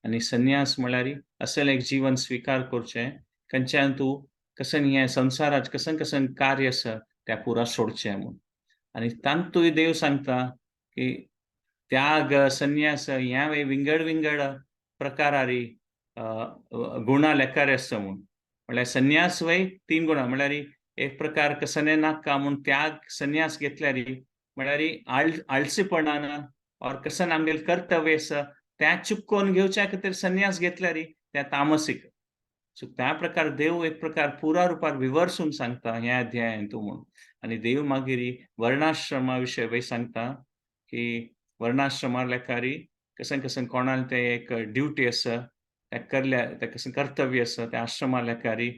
आनी संन्यास म्हळ्यार असलें एक जीवन स्विकार करचें खंयच्यान तूं कसन हें संवसाराच कसन कसन कार्य आसा त्या पुरा सोडचें म्हूण. आनी तांतूय देव सांगता की त्याग संन्यास ह्या विंगड विंगड प्रकारारी गुणा लेखार आसता म्हूण. म्हळ्यार संन्यास वय 3 गुणा, म्हळ्यार एक प्रकार कसने नाका म्हूण त्याग संन्यास घेतल्यार म्हळ्यार आळसीपणान और कसन आमगेलें कर्तव्य आसा त्या चुकोवन घेवच्या खातीर संन्यास घेतल्यार त्या तामसीक. सो त्या प्रकार देव एक प्रकार पुरा रुपार विवर्सून सांगता ह्या अध्यायांत म्हूण. आनी देव मागीर वर्णाश्रमा विशय वय सांगता की वर्णाश्रमा लेखारी कसन कसन कोणाक ते एक ड्युटी आसा त्या करल्या, त्या कसन कर्तव्य आसा त्या आश्रमा लेखारी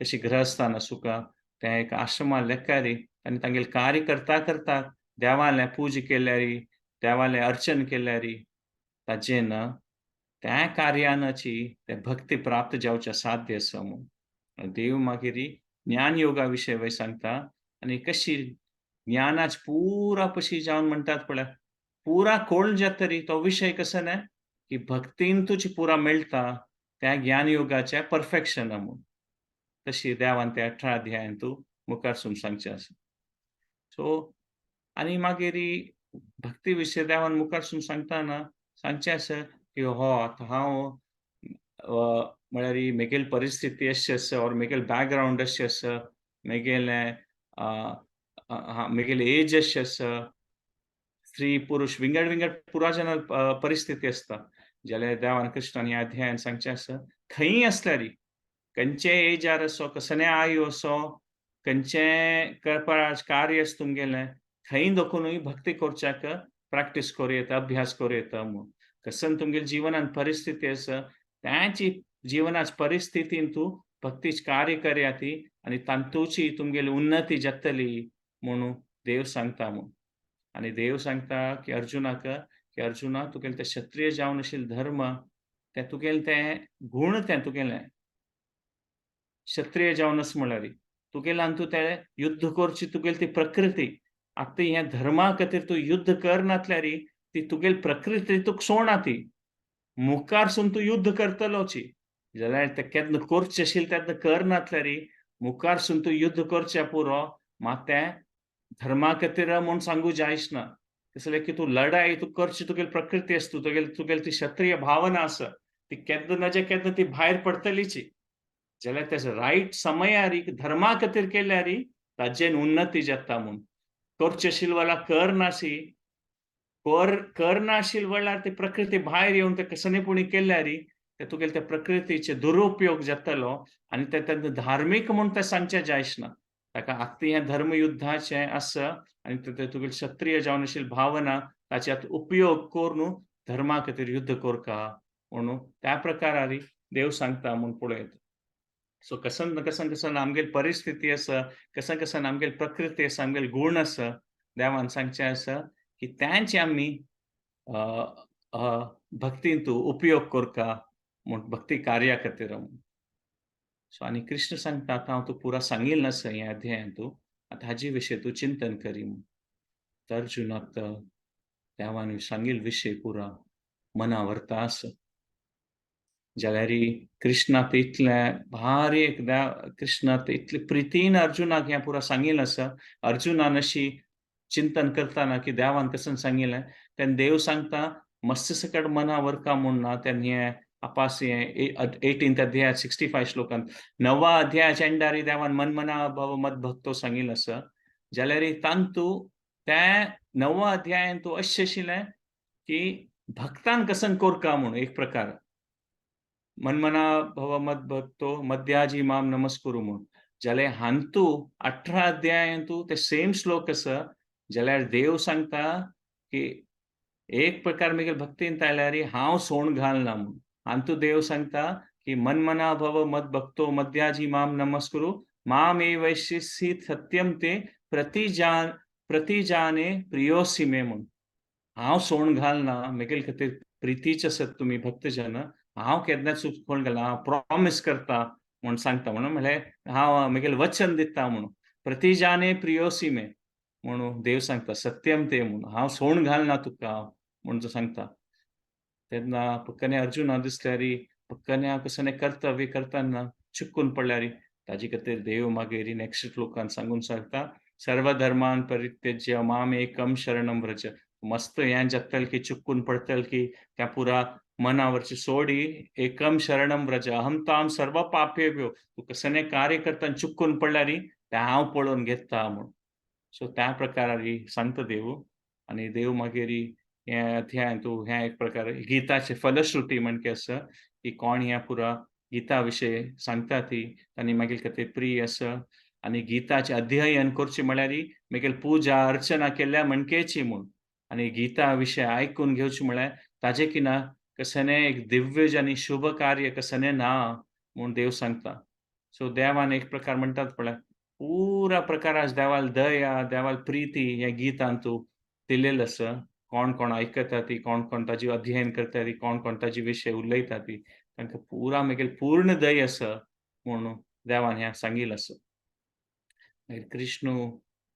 कशी गृहस्थान आसूका त्या एक आश्रमा लेखारी आनी तांगेलें कार्य करता करता देवालें पूजा केल्यार, देवालें अर्चन केल्यार ताजेन त्या कार्यानाची ते भक्ती प्राप्त जावच्या साध्य आसा म्हूण. देव मागीर ज्ञान योगा विशय वय सांगता आनी कशी ज्ञानाच पुरा पशी जावन म्हणटात पळय पुरा कोण जातरी तो विशय कसो न्ही की भक्तीन तुजी पुरा मेळटा त्या ज्ञान योगाच्या परफेक्शन म्हूण. तशी देवान त्या 18 अध्यायांत मुखार सांगचें आसा. सो आनी मागीर भक्ती विशय देवान मुखार सांगतना सांगचें आसा की हो आतां हांव म्हळ्यार म्हगेली परिस्थिती अशी आसा ऑर म्हगेलें बॅकग्रावंड अशें आसा, म्हगेलें म्हगेली एज अशी आसा, स्त्री पुरुष विंगड विंगड पुरा जना परिस्थिती आसता. जाल्यार देवान कृष्णान ह्या अध्यायान सांगचें आसा खंयी आसल्यार खंयचे एजार आसो, कसले आयु आसो, खंयचे करपाच कार्य आसा तुमगेलें, खंय दखूनय भक्ती करच्याक प्रॅक्टीस करूं येता, अभ्यास करूं येता म्हूण. कसन तुमगेले जिवनान परिस्थिती आसा त्याची जिवनाच परिस्थितीन तूं भक्तीच कार्य करया ती आनी तांतूची तुमगेली उन्नती जातली म्हणून देव सांगता म्हूण. आनी देव सांगता की अर्जुनाक की अर्जुना तुगेले ते क्षत्रिय जावन आशिल्ले धर्म ते तुगेले ते गुण ते तुगेले क्षत्रिय जावन आसा म्हळ्यार तुगेले आनी तूं ते युद्ध करची तुगेली ती प्रकृती आतां ह्या धर्मा खातीर तूं युद्ध करनातल्यार ती तुगेली प्रकृती तुका सोडना ती मुखारसून तूं युद्ध करतलोची जाल्यार ते केन्ना करचें आशिल्लें तेन्ना करनातल्यार मुखारसून तूं युद्ध करचें पुरो मात तें धर्मा खातीर म्हूण सांगू जायच ना. तसले की तूं लढाई तूं करची तुगेली प्रकृती आसा, तूं तुगेली तुगेली ती क्षत्रिय भावना आसा, ती केन्ना ना जे केन्ना ती भायर पडटलीची. जाल्यार तेजो रायट समयार धर्मा खातीर केल्यार ताजेन उन्नती जाता म्हूण. करचे आशिल्ले वेळार कर नासी, कर करनाशिल्ले वेळार ती प्रकृती भायर येवन ते कसने पुणी केल्यार ते तुगेले त्या प्रकृतीचे दुरुपयोग जातलो आनी ते तेन्ना धार्मीक म्हूण ते सांगचें जायच ना. ताका आतां हें धर्मयुद्धाचें आसा आनी ते तुगेले क्षत्रिय जावन आशिल्ली भावना ताच्यात उपयोग करून धर्मा खातीर युद्ध करका म्हणून त्या प्रकारारी देव सांगता म्हूण पळयत. सो कसन ना कसन कसन आमगेली परिस्थिती आसा, कसन कसन आमगेली प्रकृती आसा, आमगेले गूण आसा, देवान सांगचें आसा की तांचे आमी भक्तींतू उपयोग करका म्हूण, भक्ती कार्या खातीर. सो आनी कृष्ण सांगता आतां हांव तुका पुरा सांगिल्लें आसा ह्या अध्यायांतू, आतां हाजे विशय तूं चिंतन करी म्हूण. तर अर्जुनाक देवान सांगिल्लो विशय पुरा मना व्हरता आसा. जाल्यार कृष्णाक इतलें भारी एकदां कृष्णाक इतले प्रितीन अर्जुनाक हें पुरा सांगिल्लें आसा. अर्जुनान अशी चिंतन करतना की देवान कसन सांगिल्लें तेन्ना देव सांगता मस्त सकट मना व्हरका म्हूण ना. तेन्ना हें अपास हें 18th अध्याय 65 श्लोकान नवा अध्यायाच्या एंडारी देवान मनमना भव मद भक्तो सांगिल्लें आसा. जाल्यार तांतू त्या नवा अध्यायान तूं अशें आशिल्लें की भक्तान कसन कोरका म्हूण एक प्रकार मनमना भव मद भक्तो मद्याजी माम नमस्कुरु म्हूण. जाल्यार हांतू 18 अध्यायांतू ते सेम श्लोक आसा. जाल्यार देव सांगता की एक प्रकार मेगेल भक्तीन आयल्यार हांव सोण घालना म्हूण. हांतू देव सांगता की मनमना भव मद भक्तो मद्याजी माम नमस्कुरु माम एवैष्यसि सत्यम ते प्रतिजाने प्रियोसी मे म्हूण. हांव सोण घालना, मेगेल खातीर प्रितीच आसत तुमी भक्तजन, हांव केन्नाच चूक घालना, हांव प्रॉमिस करता म्हूण सांगता. म्हणून म्हणल्यार हांव मेगेल वचन दिता म्हणून प्रतिजाने प्रियोसी मे म्हणून देव सांगता सत्यम ते म्हणून हांव सोण घालना तुका म्हणून तो सांगता. तेन्ना पक्कने अर्जुना दिसल्यार पक्कने कसने कर्तव्य करतना चुकून पडल्यार ताजे खातीर देव मागीर नेक्स्ट श्लोकान सांगून सांगता सर्व धर्मान परित्यज्य माम एकम शरणम व्रज. मस्त हें जातल की चुकून पडटल की त्या पुरा मनावरची सोडी एकम शरणम व्रज अहम ताम सर्व पापेभ्यो. तूं कसने कार्य करतना चुकून पडल्यार तें हांव पळोवन घेता म्हूण. सो त्या प्रकारारी सांगता देव. आनी देव मागीर हें अध्याय तूं हें एक प्रकार गीताचे फलश्रुती म्हणके आसा की कोण ह्या पुरा गीता विशय सांगता ती आनी मागीर खातीर प्रिय आसा. आनी गीताचें अध्ययन करचें म्हळ्यार मागीर पुजा अर्चना केल्या म्हणकेची म्हूण. आनी गीता विशय आयकून घेवचें म्हळ्यार ताजे किना कसने एक दिव्य आनी शुभ कार्य कसने ना म्हूण देव सांगता. सो देवान एक प्रकार म्हणटात पळय पुरा प्रकारास देवाल दया देवाल प्रिती ह्या गीतान तूं दिलेलें आसा. कोण कोण आयकता ती, कोण कोण ताजी अध्ययन करता ती, कोण कोण ताजी विशय उलयता ती, तांकां पुरा मागीर पूर्ण दय आसा म्हूण देवान ह्या सांगिल्लें आसा. मागीर कृष्णू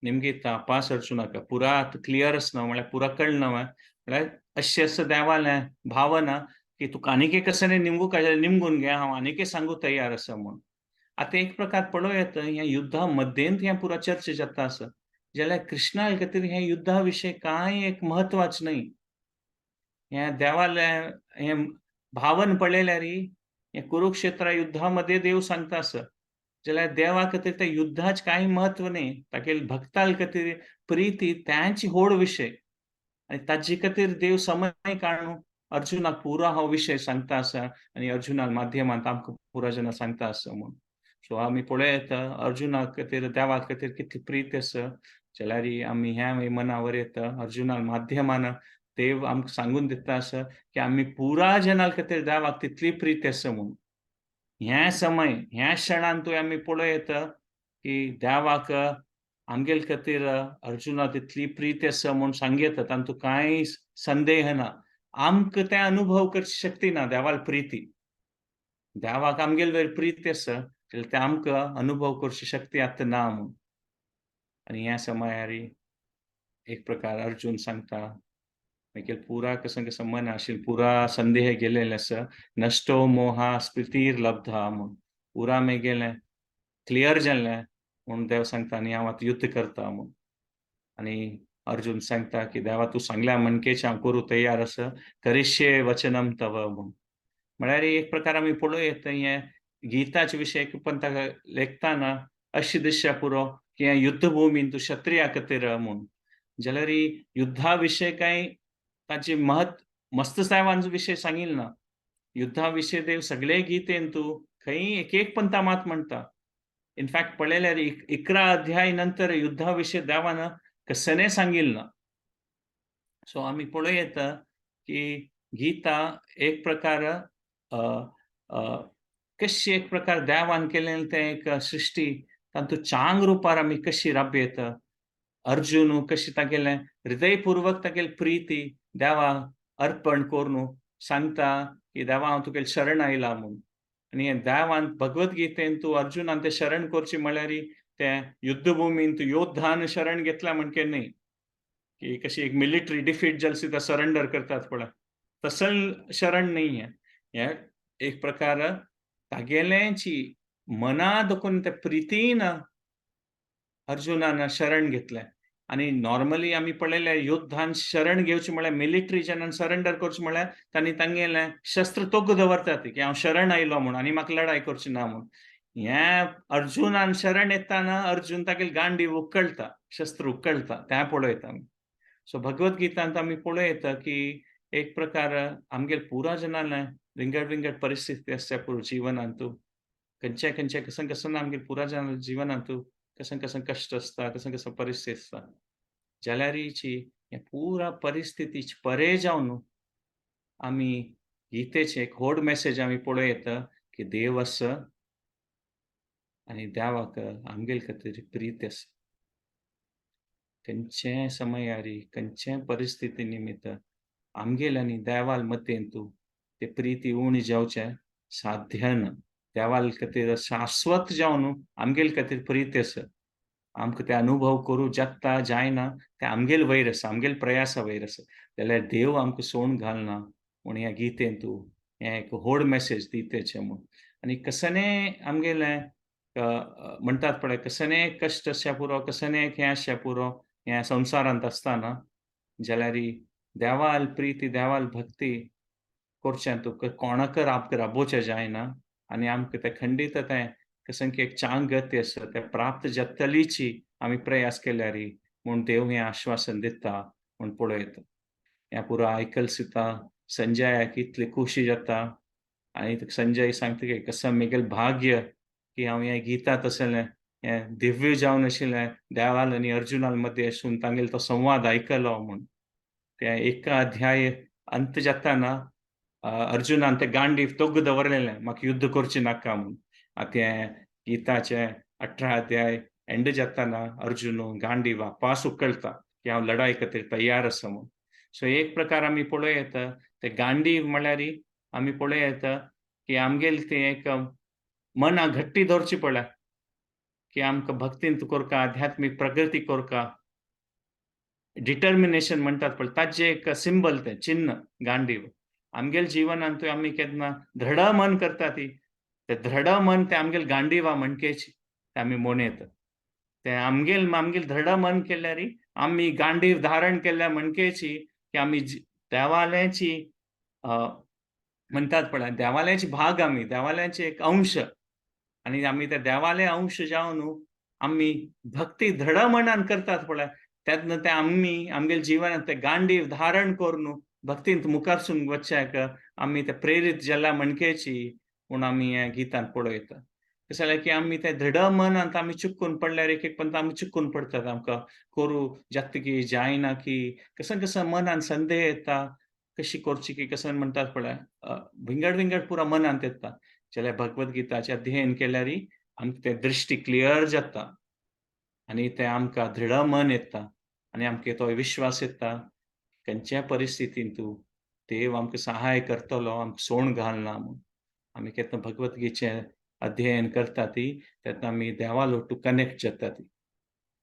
निमगिता पास अर्जुनाक पुरा क्लियर आसना म्हळ्यार पुरा कळना म्हळ्यार अशें आसा देवालें भावना की तुका आनीक एक कसने निमगू काय निमगून घे, हांव आनीक सांगू तयार आसा म्हूण. आतां एक प्रकार पळोवं येता ह्या युद्धा मध्येंत हें पुरा चर्चा जाता आसा. जाल्यार कृष्णा खातीर हें युद्धा विशय कांय एक म्हत्वाचें न्हय. हें देवालें हें भावन पळयल्यार हें कुरुक्षेत्र युद्धा मध्ये देव सांगता आसा. जाल्यार देवा खातीर त्या युद्धाचें कांय म्हत्व न्हय, तागेले भक्तां खातीर प्रिती तांची व्हड विशय. आनी ताजे खातीर देव समय काडून अर्जुनाक पुरा हो विशय सांगता आसा आनी अर्जुनाक माध्यमांत आमकां पुरा जाणां सांगता आसा म्हूण. सो आमी पळोवं येता अर्जुना खातीर देवा खातीर कितली प्रीत आसा. जाल्यार आमी ह्या मनावर येता अर्जुना माध्यमान देव आमकां सांगून दिता आसा की आमी पुरा जनां खातीर देवाक तितली प्रीत आसा म्हूण. ह्या समय ह्या क्षणान तूं आमी पळोवं येता की देवाक आमगेले खातीर अर्जुना तितली प्रीत आसा म्हूण सांगता, तातूंत कांय संदेह ना. आमकां तें अनुभव करची शक्ती ना देवाल प्रिती. देवाक आमगेले वयर प्रीत आसा जाल्यार तें आमकां अनुभव करची शक्ती आतां ना म्हूण. आनी ह्या समयार एक प्रकार अर्जुन सांगता मागीर पुरा कसं कसं मन आशिल्लें पुरा संदेह गेलेले आसा. नश्टो मोहा स्मृतीर लब्धा म्हूण पुरा मागीर क्लियर जाल्लें म्हूण देव सांगता आनी हांव आतां युद्ध करता म्हूण. आनी अर्जुन सांगता की देवा तूं सांगल्या म्हणकेच हांव करूं तयार आसा, करिष्ये वचनम तव म्हूण. म्हळ्यार एक प्रकार आमी पळोवं येता हें गीताचे विशय पण ताका लेखताना अशी दिश्या पुरो की हें युद्धभूमीन तूं क्षत्रिया खातीर म्हूण. जाल्यार युद्धा विशय कांय ताचे महत्व मस्त साहेबांचो विशय सांगिल ना. युद्धा विशय देव सगळे गीतेन तूं खंय एक एक पंता मात म्हणटा. इनफॅक्ट पळयल्यार 11 अध्याय नंतर युद्धा विशय देवान कसने सांगिल ना. सो आमी पळोवं येता की गीता एक प्रकार कशी एक प्रकार देवान केलें तें एक सृश्टी तातूंत चांग रुपार आमी कशी राबय येता. अर्जुन कशी तागेलें हृदयपूर्वक तागेली प्रिती देवा अर्पण करून सांगता की देवा हांव तुगे शरण आयला म्हूण. आनी देवान भगवद्गीतेन तूं अर्जुनान तें शरण करची म्हळ्यार तें युद्धभूमीन तूं योद्धान शरण घेतला म्हणके न्हय की कशी एक मिलिटरी डिफीट जाली ती सरेंडर करतात पळय तसल शरण न्हय हें. हें एक प्रकार तागेलेंची मना दखून ते प्रितीन अर्जुनान शरण घेतलें. आनी नॉर्मली आमी पळयलें युद्धान शरण घेवचें म्हळ्यार मिलिटरी जेन्ना सरेंडर करचें म्हळ्यार तांणी तांगेलें शस्त्र तोग दवरतात की हांव शरण आयलो म्हूण आनी म्हाका लडाय करची ना म्हूण. हें अर्जुनान शरण येताना अर्जुन तागेली गांडी उकळटा, शस्त्र उकळटा, तें पळयता आमी. सो भगवद्गीतांत आमी पळयता की एक प्रकार आमगेले पुरा जनाले विंगड विंगड परिस्थिती आसता पुरो जिवनांतू, खंयच्या खंयच्या कसं कसं आमगेले पुरा जनाले जिवनांतू कसं कसं कश्ट आसता, कसं कसं परिस्थिती आसता. जाल्यारीची हे पुरा परिस्थितीची परे जावन आमी गीतेचे एक व्हड मेसेज आमी पळयता की देव आसा आनी देवाक आमगेले खातीर प्रीत आसा. खंयच्याय समयारी खंयच्याय परिस्थिती निमित्त आमगेले आनी देवाल मतेंतू ते प्रिती उणी जावचें साध्य ना. देवाल खातीर शाश्वत जावन आमगेले खातीर प्रीत आसा. आमकां ते अनुभव करूं जाता जायना ते आमगेले वयर आसा, आमगेले प्रयासा वयर आसा. जाल्यार देव आमकां सोडून घालना म्हूण ह्या गीतेंतू हें एक व्हड मेसेज दितेचें म्हूण. आनी कसने आमगेलें म्हणटात पळय कसने कश्ट आसच्या पुरो, कसने हें आसच्या पुरो ह्या संवसारांत आसतना जाल्यार देवाल प्रिती देवाल भक्ती करचें तुका कोणाक राबोवचें जायना आनी आमकां तें खंडीत तें कसं की एक चांग गती आसा तें प्राप्त जातलीची आमी प्रयास केल्यार म्हूण देव हें आश्वासन दिता म्हूण पळयता. हें पुरो आयकल सुद्दां संजयाक इतली खुशी जाता आनी संजय सांगता की कसं म्हगेलें भाग्य की हांव हें गीता तसलें हें दिव्य जावन आशिल्लें देवाल आनी अर्जुनाल मदें आसून तांगेलो तो संवाद आयकलो म्हूण. तें एका अध्याय अंत जाताना अर्जुनान तें गांडी तोग दवरलेलें म्हाका युद्ध करचें नाका म्हूण. आतां तें गीताचें 18 अध्याय एंड जाताना अर्जुन गांडी वापास उकळटा की हांव लडाय खातीर तयार आसा म्हूण. सो एक प्रकार आमी पळोवं येता ते गांडी म्हळ्यार आमी पळोवं येता की आमगेले तें एक मना घट्टी दवरची पडल्या की आमकां भक्तींत करका, आध्यात्मीक प्रगती करका, डिटर्मिनेशन म्हणटात पळय ताजें एक सिंबल तें चिन्न गांडीव. आमगेले जिवनांतूय आमी केन्ना दृढ मन करता ती ते दृढ मन तें आमगेले गांडीवा म्हणकेची तें आमी म्हणयता. तें आमगेल आमगेल दृढ मन केल्यार आमी गांडीव धारण केल्या म्हणकेची की आमी देवालयाची म्हणटात पळय देवालयाची भाग आमी, देवालयाचे एक अंश आनी आमी त्या देवाले अंश जावन आमी भक्ती दृढ मनान करतात पळय तेन्ना तें आमी आमगेले जिवनांत तें गांडीव धारण करून भक्तींत मुखारसून वचच्याक आमी ते प्रेरीत जाल्या म्हणकेची म्हूण आमी ह्या गीतांत पळयता. कशें जाल्यार की आमी ते दृढ मनांत आमी चुकून पडल्यार एक एक पंत आमी चुकून पडटात, आमकां करूं जाता की जायना की कसं कसं मनान संदेह येता कशी करची की कसं म्हणटात पळय विंगड विंगड पुरा मनांत येता. जाल्यार भगवद्गीताचें अध्ययन केल्यार आमकां तें दृश्टी क्लियर जाता आनी तें आमकां दृढ मन येता आनी आमकां तो विश्वास येता खंयच्याय परिस्थितींत देव आमकां सहाय करतलो, आमकां सोण घालना म्हूण. आमी केन्ना भगवद्गीचें अध्ययन करता ती तेन्ना आमी देवा टू कनेक्ट जाता ती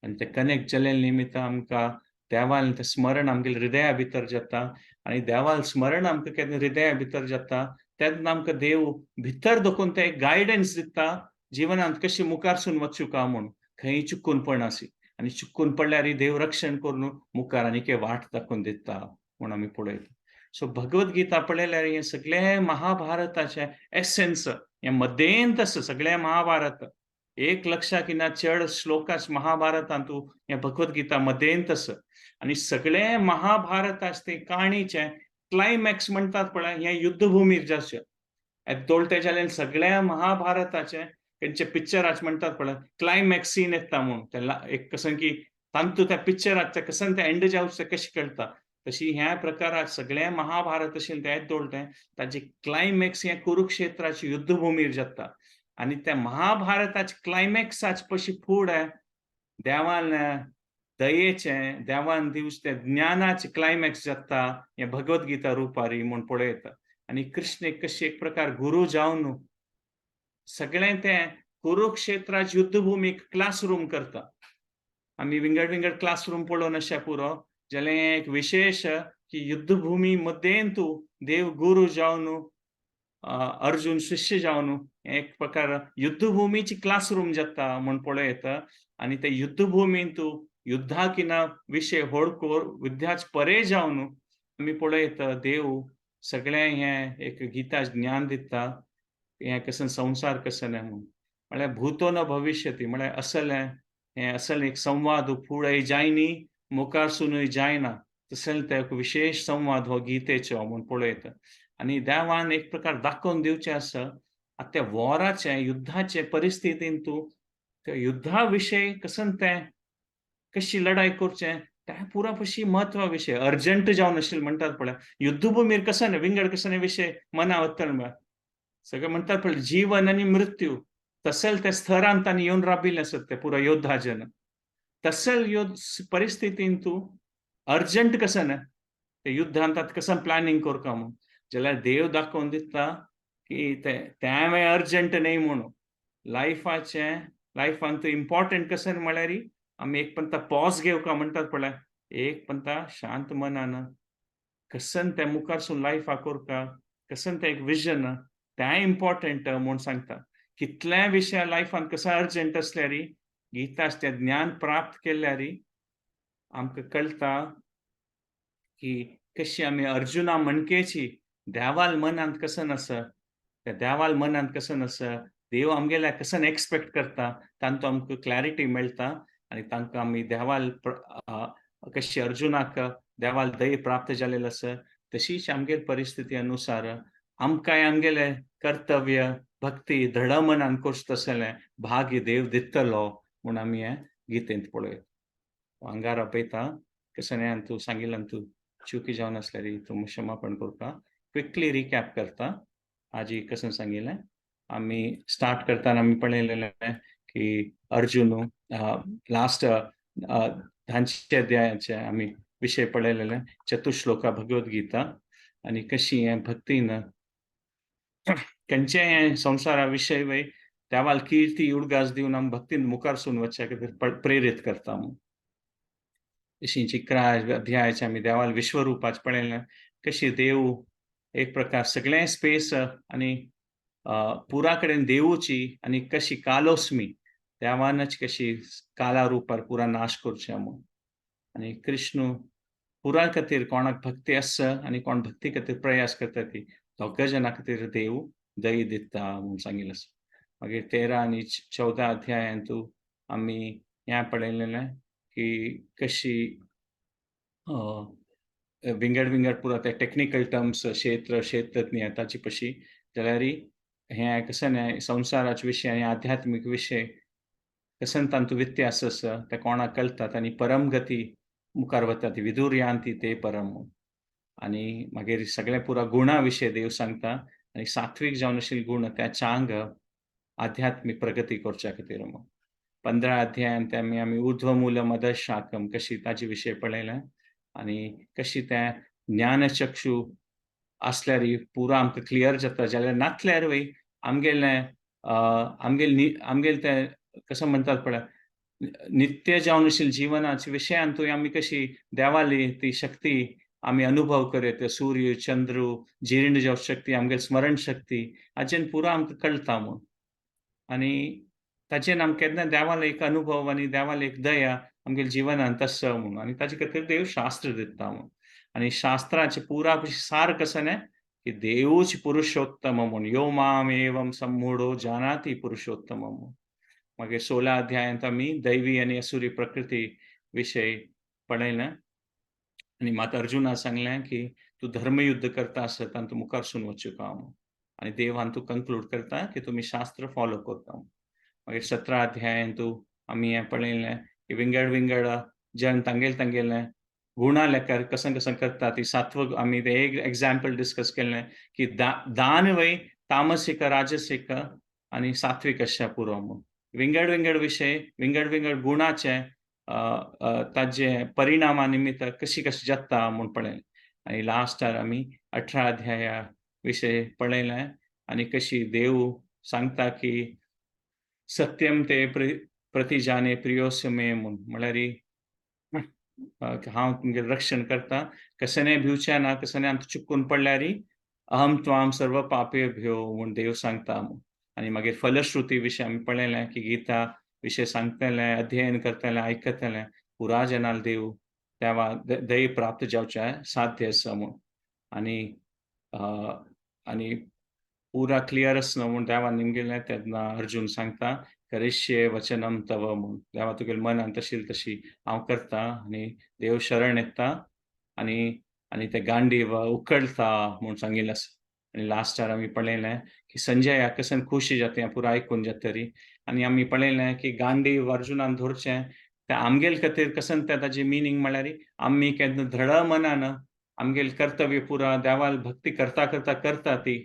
आनी ते कनेक्ट जाल्ले निमित्त आमकां देवान तें स्मरण आमगेले हृदया भितर जाता आनी देवान स्मरण आमकां केन्ना हृदया भितर जाता तेन्ना आमकां देव भितर दखून ते गायडन्स दिता जिवनांत कशी मुखारसून वचूं का म्हूण, खंय चुकून पडनासी. आनी चुकून पडल्यार देव रक्षण करून मुखार आनी वाट दाखोवन दिता म्हूण आमी पळयता. सो भगवद्गीता पळयल्यार हें सगळें महाभारताचें एसेन्स हें मदेंत आसा. सगळें महाभारत 1 लक्षा किना चड श्लोकाच महाभारतांतू हें भगवद्गीता मदेंत आसा. आनी सगळें महाभारताच ते काणीचें क्लायमॅक्स म्हणटात पळय हें युद्धभूमीर जाचें एदोळटे जाल्यार सगळ्या महाभारताचें तेंचे पिक्चराच म्हणटात पळय क्लायमॅक्स सीन येता म्हूण ते एक कसं की तांतू त्या पिक्चराक कसं तें एंड जावचें कशें कळटा तशी ह्या प्रकारात सगळें महाभारत अशें तें एदोळटें ताजें क्लायमॅक्स हें कुरुक्षेत्राची युद्धभूमीर जाता. आनी त्या महाभारताचे क्लायमॅक्साच पशी फुडें देवान दयेचें देवान दिवचें तें ज्ञानाचें क्लायमॅक्स जाता हें भगवद्गीता रुपारी म्हूण पळयता. आनी कृष्ण एक कशी एक प्रकार गुरू जावन सगळें तें कुरुक्षेत्राची युद्धभूमीक क्लासरूम करता. आमी विंगड विंगड क्लासरूम पळोवन अशें पुरो जाल्यार हें एक विशेश की युद्धभूमी मदेन तूं देव गुरू जावन अर्जुन शिष्य जावन एक प्रकार युद्धभूमीची क्लासरूम जाता म्हूण पळयता. आनी ते युद्धभूमींत तूं युद्धाकिना विशय होडकोर विद्याच परे जावन आमी पळयता देव सगळें हें एक गीता ज्ञान दिता हें कसं संवसार कसं म्हूण. म्हळ्यार भूतो न भविष्यती म्हळ्यार असलें हें असलें एक संवाद फुडें जायनी मुखारसूनय जायना तसलें तें एक विशेश संवाद हो गीतेचो म्हूण पळयता. आनी देवान एक प्रकार दाखोवन दिवचें आसा आतां त्या वॉराचें युद्धाचे परिस्थितीन तूं त्या युद्धा विशय कसं तें कशी लढाई करचें तें पुरा पशी म्हत्वा विशय अर्जंट जावन आशिल्लें म्हणटात पळय युद्धभूमीर कसं विंगड कसं विशय मना वतले म्हळ्यार सगळें म्हणटात पळय जीवन आनी मृत्यू तसेल त्या स्थरान तांणी येवन राबिल्लें आसत ते पुरा योद्धा जन तसेल यो परिस्थितीन तूं अर्जंट कसं ना ते युद्धांत आतां कसं प्लॅनिंग करता म्हूण जाल्यार देव दाखोवन दिता की तें अर्जंट न्हय म्हणून लायफाचें लायफान इम्पॉर्टंट कसं म्हळ्यार आमी एक पंता पॉज घेवका म्हणटात पळय एक पंता शांत मनान कसन तें मुखारसून लायफा करता कसन तें एक विजन तें इम्पॉर्टंट म्हूण सांगता. कितल्या विशय लायफान कसो अर्जंट आसल्यार गीताच तें ज्ञान प्राप्त केल्यार आमकां कळटा की कशी आमी अर्जुना म्हणकेची देवाल मनांत कसं आसा त्या देवाल मनांत कसं आसा देव आमगेल्या कसं एक्सपेक्ट करता तांतू आमकां क्लॅरिटी मेळटा. आनी तांकां आमी देवाल कशी अर्जुनाक देवाल दय प्राप्त जालेलें आसा तशीच आमगेले परिस्थिती अनुसार आमकांय आमगेलें कर्तव्य भक्ती दृढ मनान करचें तसलें भाग्य देव दितलो म्हूण आमी हें गीतेंत पळयता. अंगार आपयता कसं तूं सांगिल्ल्यान तूं चुकी जावन आसल्यार तूं क्षमापण करता. क्विकली रिकॅप करता आजी कसं सांगिल्लें आमी स्टार्ट करतना आमी पळयलेलें की अर्जुन लास्ट धांचे अध्यायाचे आमी विशय पळयलेले चतुश्लोका भगवद्गीता आनी कशी हें भक्तीन खंयचेय हें संवसारा विशय वय देवाल कीर्ती उडगास दिवन आमी भक्तीन मुखारसून वचच्या खातीर प्रेरीत करता म्हूण. तशीच 11 अध्यायाचे आमी देवाल विश्वरुपाच पळयलें कशी देव एक प्रकार सगळें स्पेस आनी पुरा कडेन देवूची आनी कशी कालोस्मी देवानच कशी काला रुपार पुरा नाश करचें म्हूण. आनी कृष्ण पुरा खातीर कोणाक भक्ती आसा आनी कोण भक्ती खातीर प्रयास करता ती दोगां जाणां खातीर देव दई दिता म्हूण सांगिल्लें आसा. मागीर 13 आनी 14 अध्यायांतू आमी हें पळयलेलें की कशी विंगड विंगड पुरा ते टॅक्निकल टर्म्स क्षेत्र क्षेत्रज्ञ ताची पशी जाल्यार हें कसं न्हय संवसाराचे विशय आनी आध्यात्मीक विशय कसं तांतू व्यत्यास आसा ते कोणाक कळटात आनी परमगती मुखार वता ती विदूर यांती ते परम. आनी मागीर सगळें पुरा गुणा विशय देव सांगता आनी सात्वीक जावन आशिल्ले गुण त्या चांग आध्यात्मीक प्रगती करच्या खातीर. 15 अध्यायांत आमी आमी ऊर्ध्वमूल मदशाकम कशी ताजे विशय पळयलें आनी कशी तें ज्ञानचक्षु आसल्यार पुरा आमकां क्लियर जाता जाल्यार नासल्यार वय आमगेलें आमगेले आमगेले तें कसं म्हणटात पळय नित्य जावन आशिल्ले जिवनाच्या विशयांतूय आमी कशी देवाली ती शक्ती आमी अनुभव करयत सूर्य चंद्र जीर्ण जावं शक्ती आमगेली स्मरण शक्ती हाचेन पुरा आमकां कळटा म्हूण. आनी ताचेन आमकां केन्ना देवालो एक अनुभव आनी देवाली एक दया आमगेल्या जिवनान तसो म्हणून आनी ताजे खातीर देव शास्त्र दिता म्हणून. आनी शास्त्राचे पुरा सार कसो न्ही की देवूच पुरुषोत्तम म्हणून, यो माम एवं सम्मूढो जानाती पुरुषोत्तम म्हणून. मागीर 16 अध्यायांत आमी दैवी आनी असुरी प्रकृती विशय पळयलें आनी मात अर्जुना सांगलें की तूं धर्मयुद्ध करता आसत आनी तूं मुखारसून वचूं म्हणून. आनी देवान तूं कंक्लूड करता की तुमी शास्त्र फॉलो करता. मागीर 17 अध्यायांत आमी हें पळयलें की विंगड विंगड जन तांगेले तांगेले गुणा लेखार कसं कसं करता ती सात्व आमी ते एक एग्जाम्पल डिस्कस केलें की दान वय तामसिक राजसिक आनी सात्विक अशा पुरो म्हणून. विंगड विंगड विशय विंगड विंगड गुणाचे ताजे परिणामा निमित्त कशी कशी जाता म्हूण पळयलें. आनी लास्टार आमी 18 अध्याया विशय पळयलें आनी कशी देव सांगता की सत्यम ते प्रतिजाने प्रियोस्य मे म्हूण, म्हळ्यार हांव तुमगेलें रक्षण करता, कसने भिवचें ना, कसने आमकां चुकून पडल्यार अहम त्वाम सर्व पापेभ्यो म्हूण देव सांगता म्हूण. आनी मागीर फलश्रुती विशय आमी पळयलें की गीता विशय सांगतलें, अध्ययन करतलें, आयकतलें पुरा जनाल देव त्या दय प्राप्त जावचें साध्य आसा म्हूण. आनी आनी पुरा क्लियर आसना म्हूण देवान निमगेलें तेन्ना अर्जुन सांगता करिष्ये वचनम तव म्हूण, देवा तुगेले मनान तशी तशी हांव करता. आनी देव शरण येता आनी आनी ते गांडीव उकळता म्हूण सांगिल्लें आसा. आनी लास्टार आमी पळयलें की संजय कसन खुशी जाता हें पुरा आयकून जातरी. आनी आमी पळयलें की गांडीव अर्जुनान धरचें तें आमगेले खातीर कसन तें ताजें मिनींग म्हळ्यार आमी केन्ना दृढ मनान आमगेले कर्तव्य पुरा देवाल भक्ती करता करता करता ती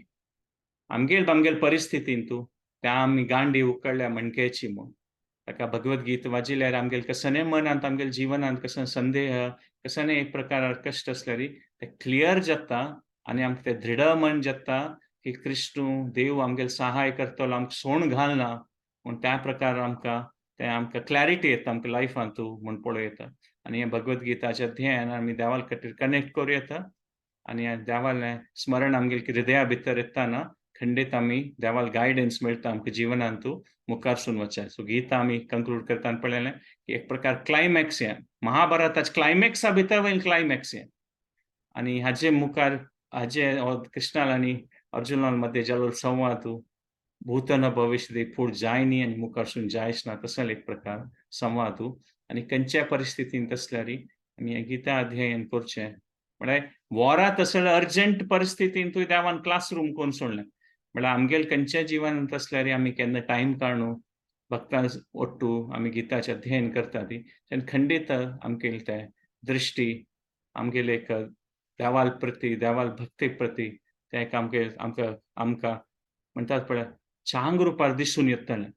आमगेल आमगेल परिस्थितीन तूं त्या आमी गांडी उकळ्ळ्या म्हणकेची म्हूण. ताका भगवद्गीता वाचिल्यार आमगेले कसने मनांत आमगेले जिवनांत कसो संदेह कसने एक प्रकार कश्ट आसल्यार ते क्लियर जाता आनी आमकां तें दृढ मन जाता की कृष्ण देव आमगेले सहाय करतलो, आमकां सोण घालना म्हूण. त्या प्रकार आमकां तें आमकां क्लॅरिटी येता आमकां लायफांत म्हूण पळोवं येता. आनी हें भगवद्गीताच्या अध्ययन आमी देवाल खातीर कनेक्ट करूं येता आनी देवालें स्मरण आमगेले हृदया भितर येताना खंडीत आमी देवाल गायडन्स मेळटा आमकां जिवनांत मुखारसून वचचें. सो गीता आमी कंक्लूड करतना पळयलें की एक प्रकार क्लायमॅक्स हें महाभारताच्या क्लायमॅक्सा भितर वयर क्लायमॅक्स हें. आनी हाजे मुखार हाजे कृष्णाल आनी अर्जुनाल मदें जालो संवाद भूत न भविष्य फूड जाय न्ही आनी मुखारसून जायच ना तसो एक प्रकार संवाद. आनी खंयच्या परिस्थितींत आसल्यार आमी गीता अध्ययन करचें म्हळ्यार वोरा तसले अर्जंट परिस्थितीन तुवें देवान क्लासरूम करून सोडलें म्हळ्यार आमगेले खंयच्या जिवनांत आसल्यार आमी केन्ना टायम काडून भक्तां ओट्टू आमी गीताचें अध्ययन करता ती तेन्ना खंडीत आमगेले तें दृश्टी आमगेले एक देवाल प्रती देवाल भक्ती प्रती तें एक आमगे आमकां आमकां म्हणटात पळय चांग रुपार दिसून येतलें.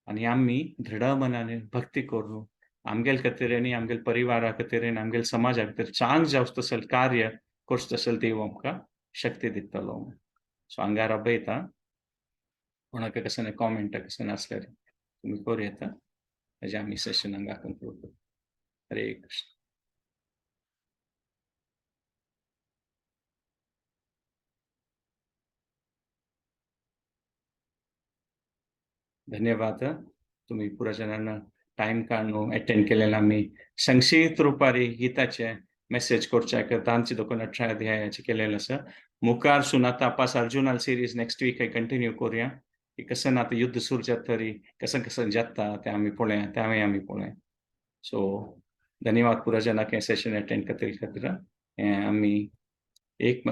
आनी आमी दृढ मनान भक्ती करून आमगेले खातीर आनी आमगेले परिवारा खातीर आनी आमगेले समाजा खातीर चांग जावचो तसलें कार्य करचो तसलें देव आमकां शक्ती दितलो. सो हांगा राबयता कोणाक कसले कॉमेंट कसले आसल्यार तुमी करूं येता. हेजें आमी सेशन हांगा कंक्लूड करता. हरे कृष्ण. धन्यवाद तुम्ही पुरा जणांना टाइम काडून अटेंड केलेला. आमी संक्षिप्त रुपारी गीताचे मेसेज करच्या तांचे दोन 18 अध्यायाचे केलेलं आसा. मुखार सून आतां पास अर्जुनाल सिरीज नेक्स्ट वीक कंटिन्यू करूया की कसं आतां युद्ध सुरू जाता तरी कसं कसं जाता तें आमी पळोवया, तें आमी पळोवया. सो धन्यवाद पुरा जणांक हें सेशन अटेंड खातीर खातीर. हें आमी 1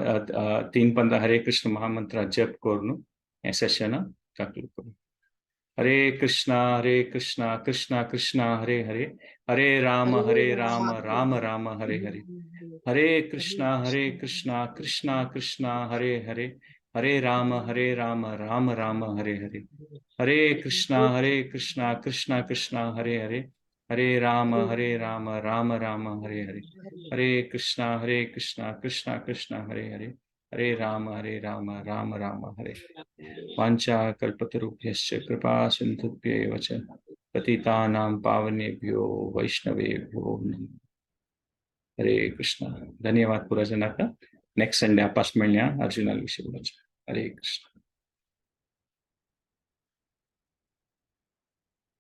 3 15 हरे कृष्ण महामंत्र जप करून हें सेशन कंक्लूड करूं. हरे कृष्णा कृष्णा कृष्णा हरे हरे, हरे राम राम राम राम हरे हरे. हरे कृष्णा कृष्णा कृष्णा हरे हरे, हरे राम राम राम हरे हरे. हरे कृष्णा कृष्णा कृष्णा हरे हरे, हरे राम राम राम हरे हरे. हरे कृष्णा कृष्णा कृष्णा हरे हरे, हरे राम राम राम हरे. वाञ्छा कल्पतरुभ्यश्च कृपा सिन्धुभ्य एव च पतितानां पावनेभ्यो वैष्णवेभ्यो नमः. हरे कृष्णा. धन्यवाद पुरा जनांक. नेक्स्ट संडे आपास मेळया अर्जुना विषय उलोवचे. हरे कृष्ण.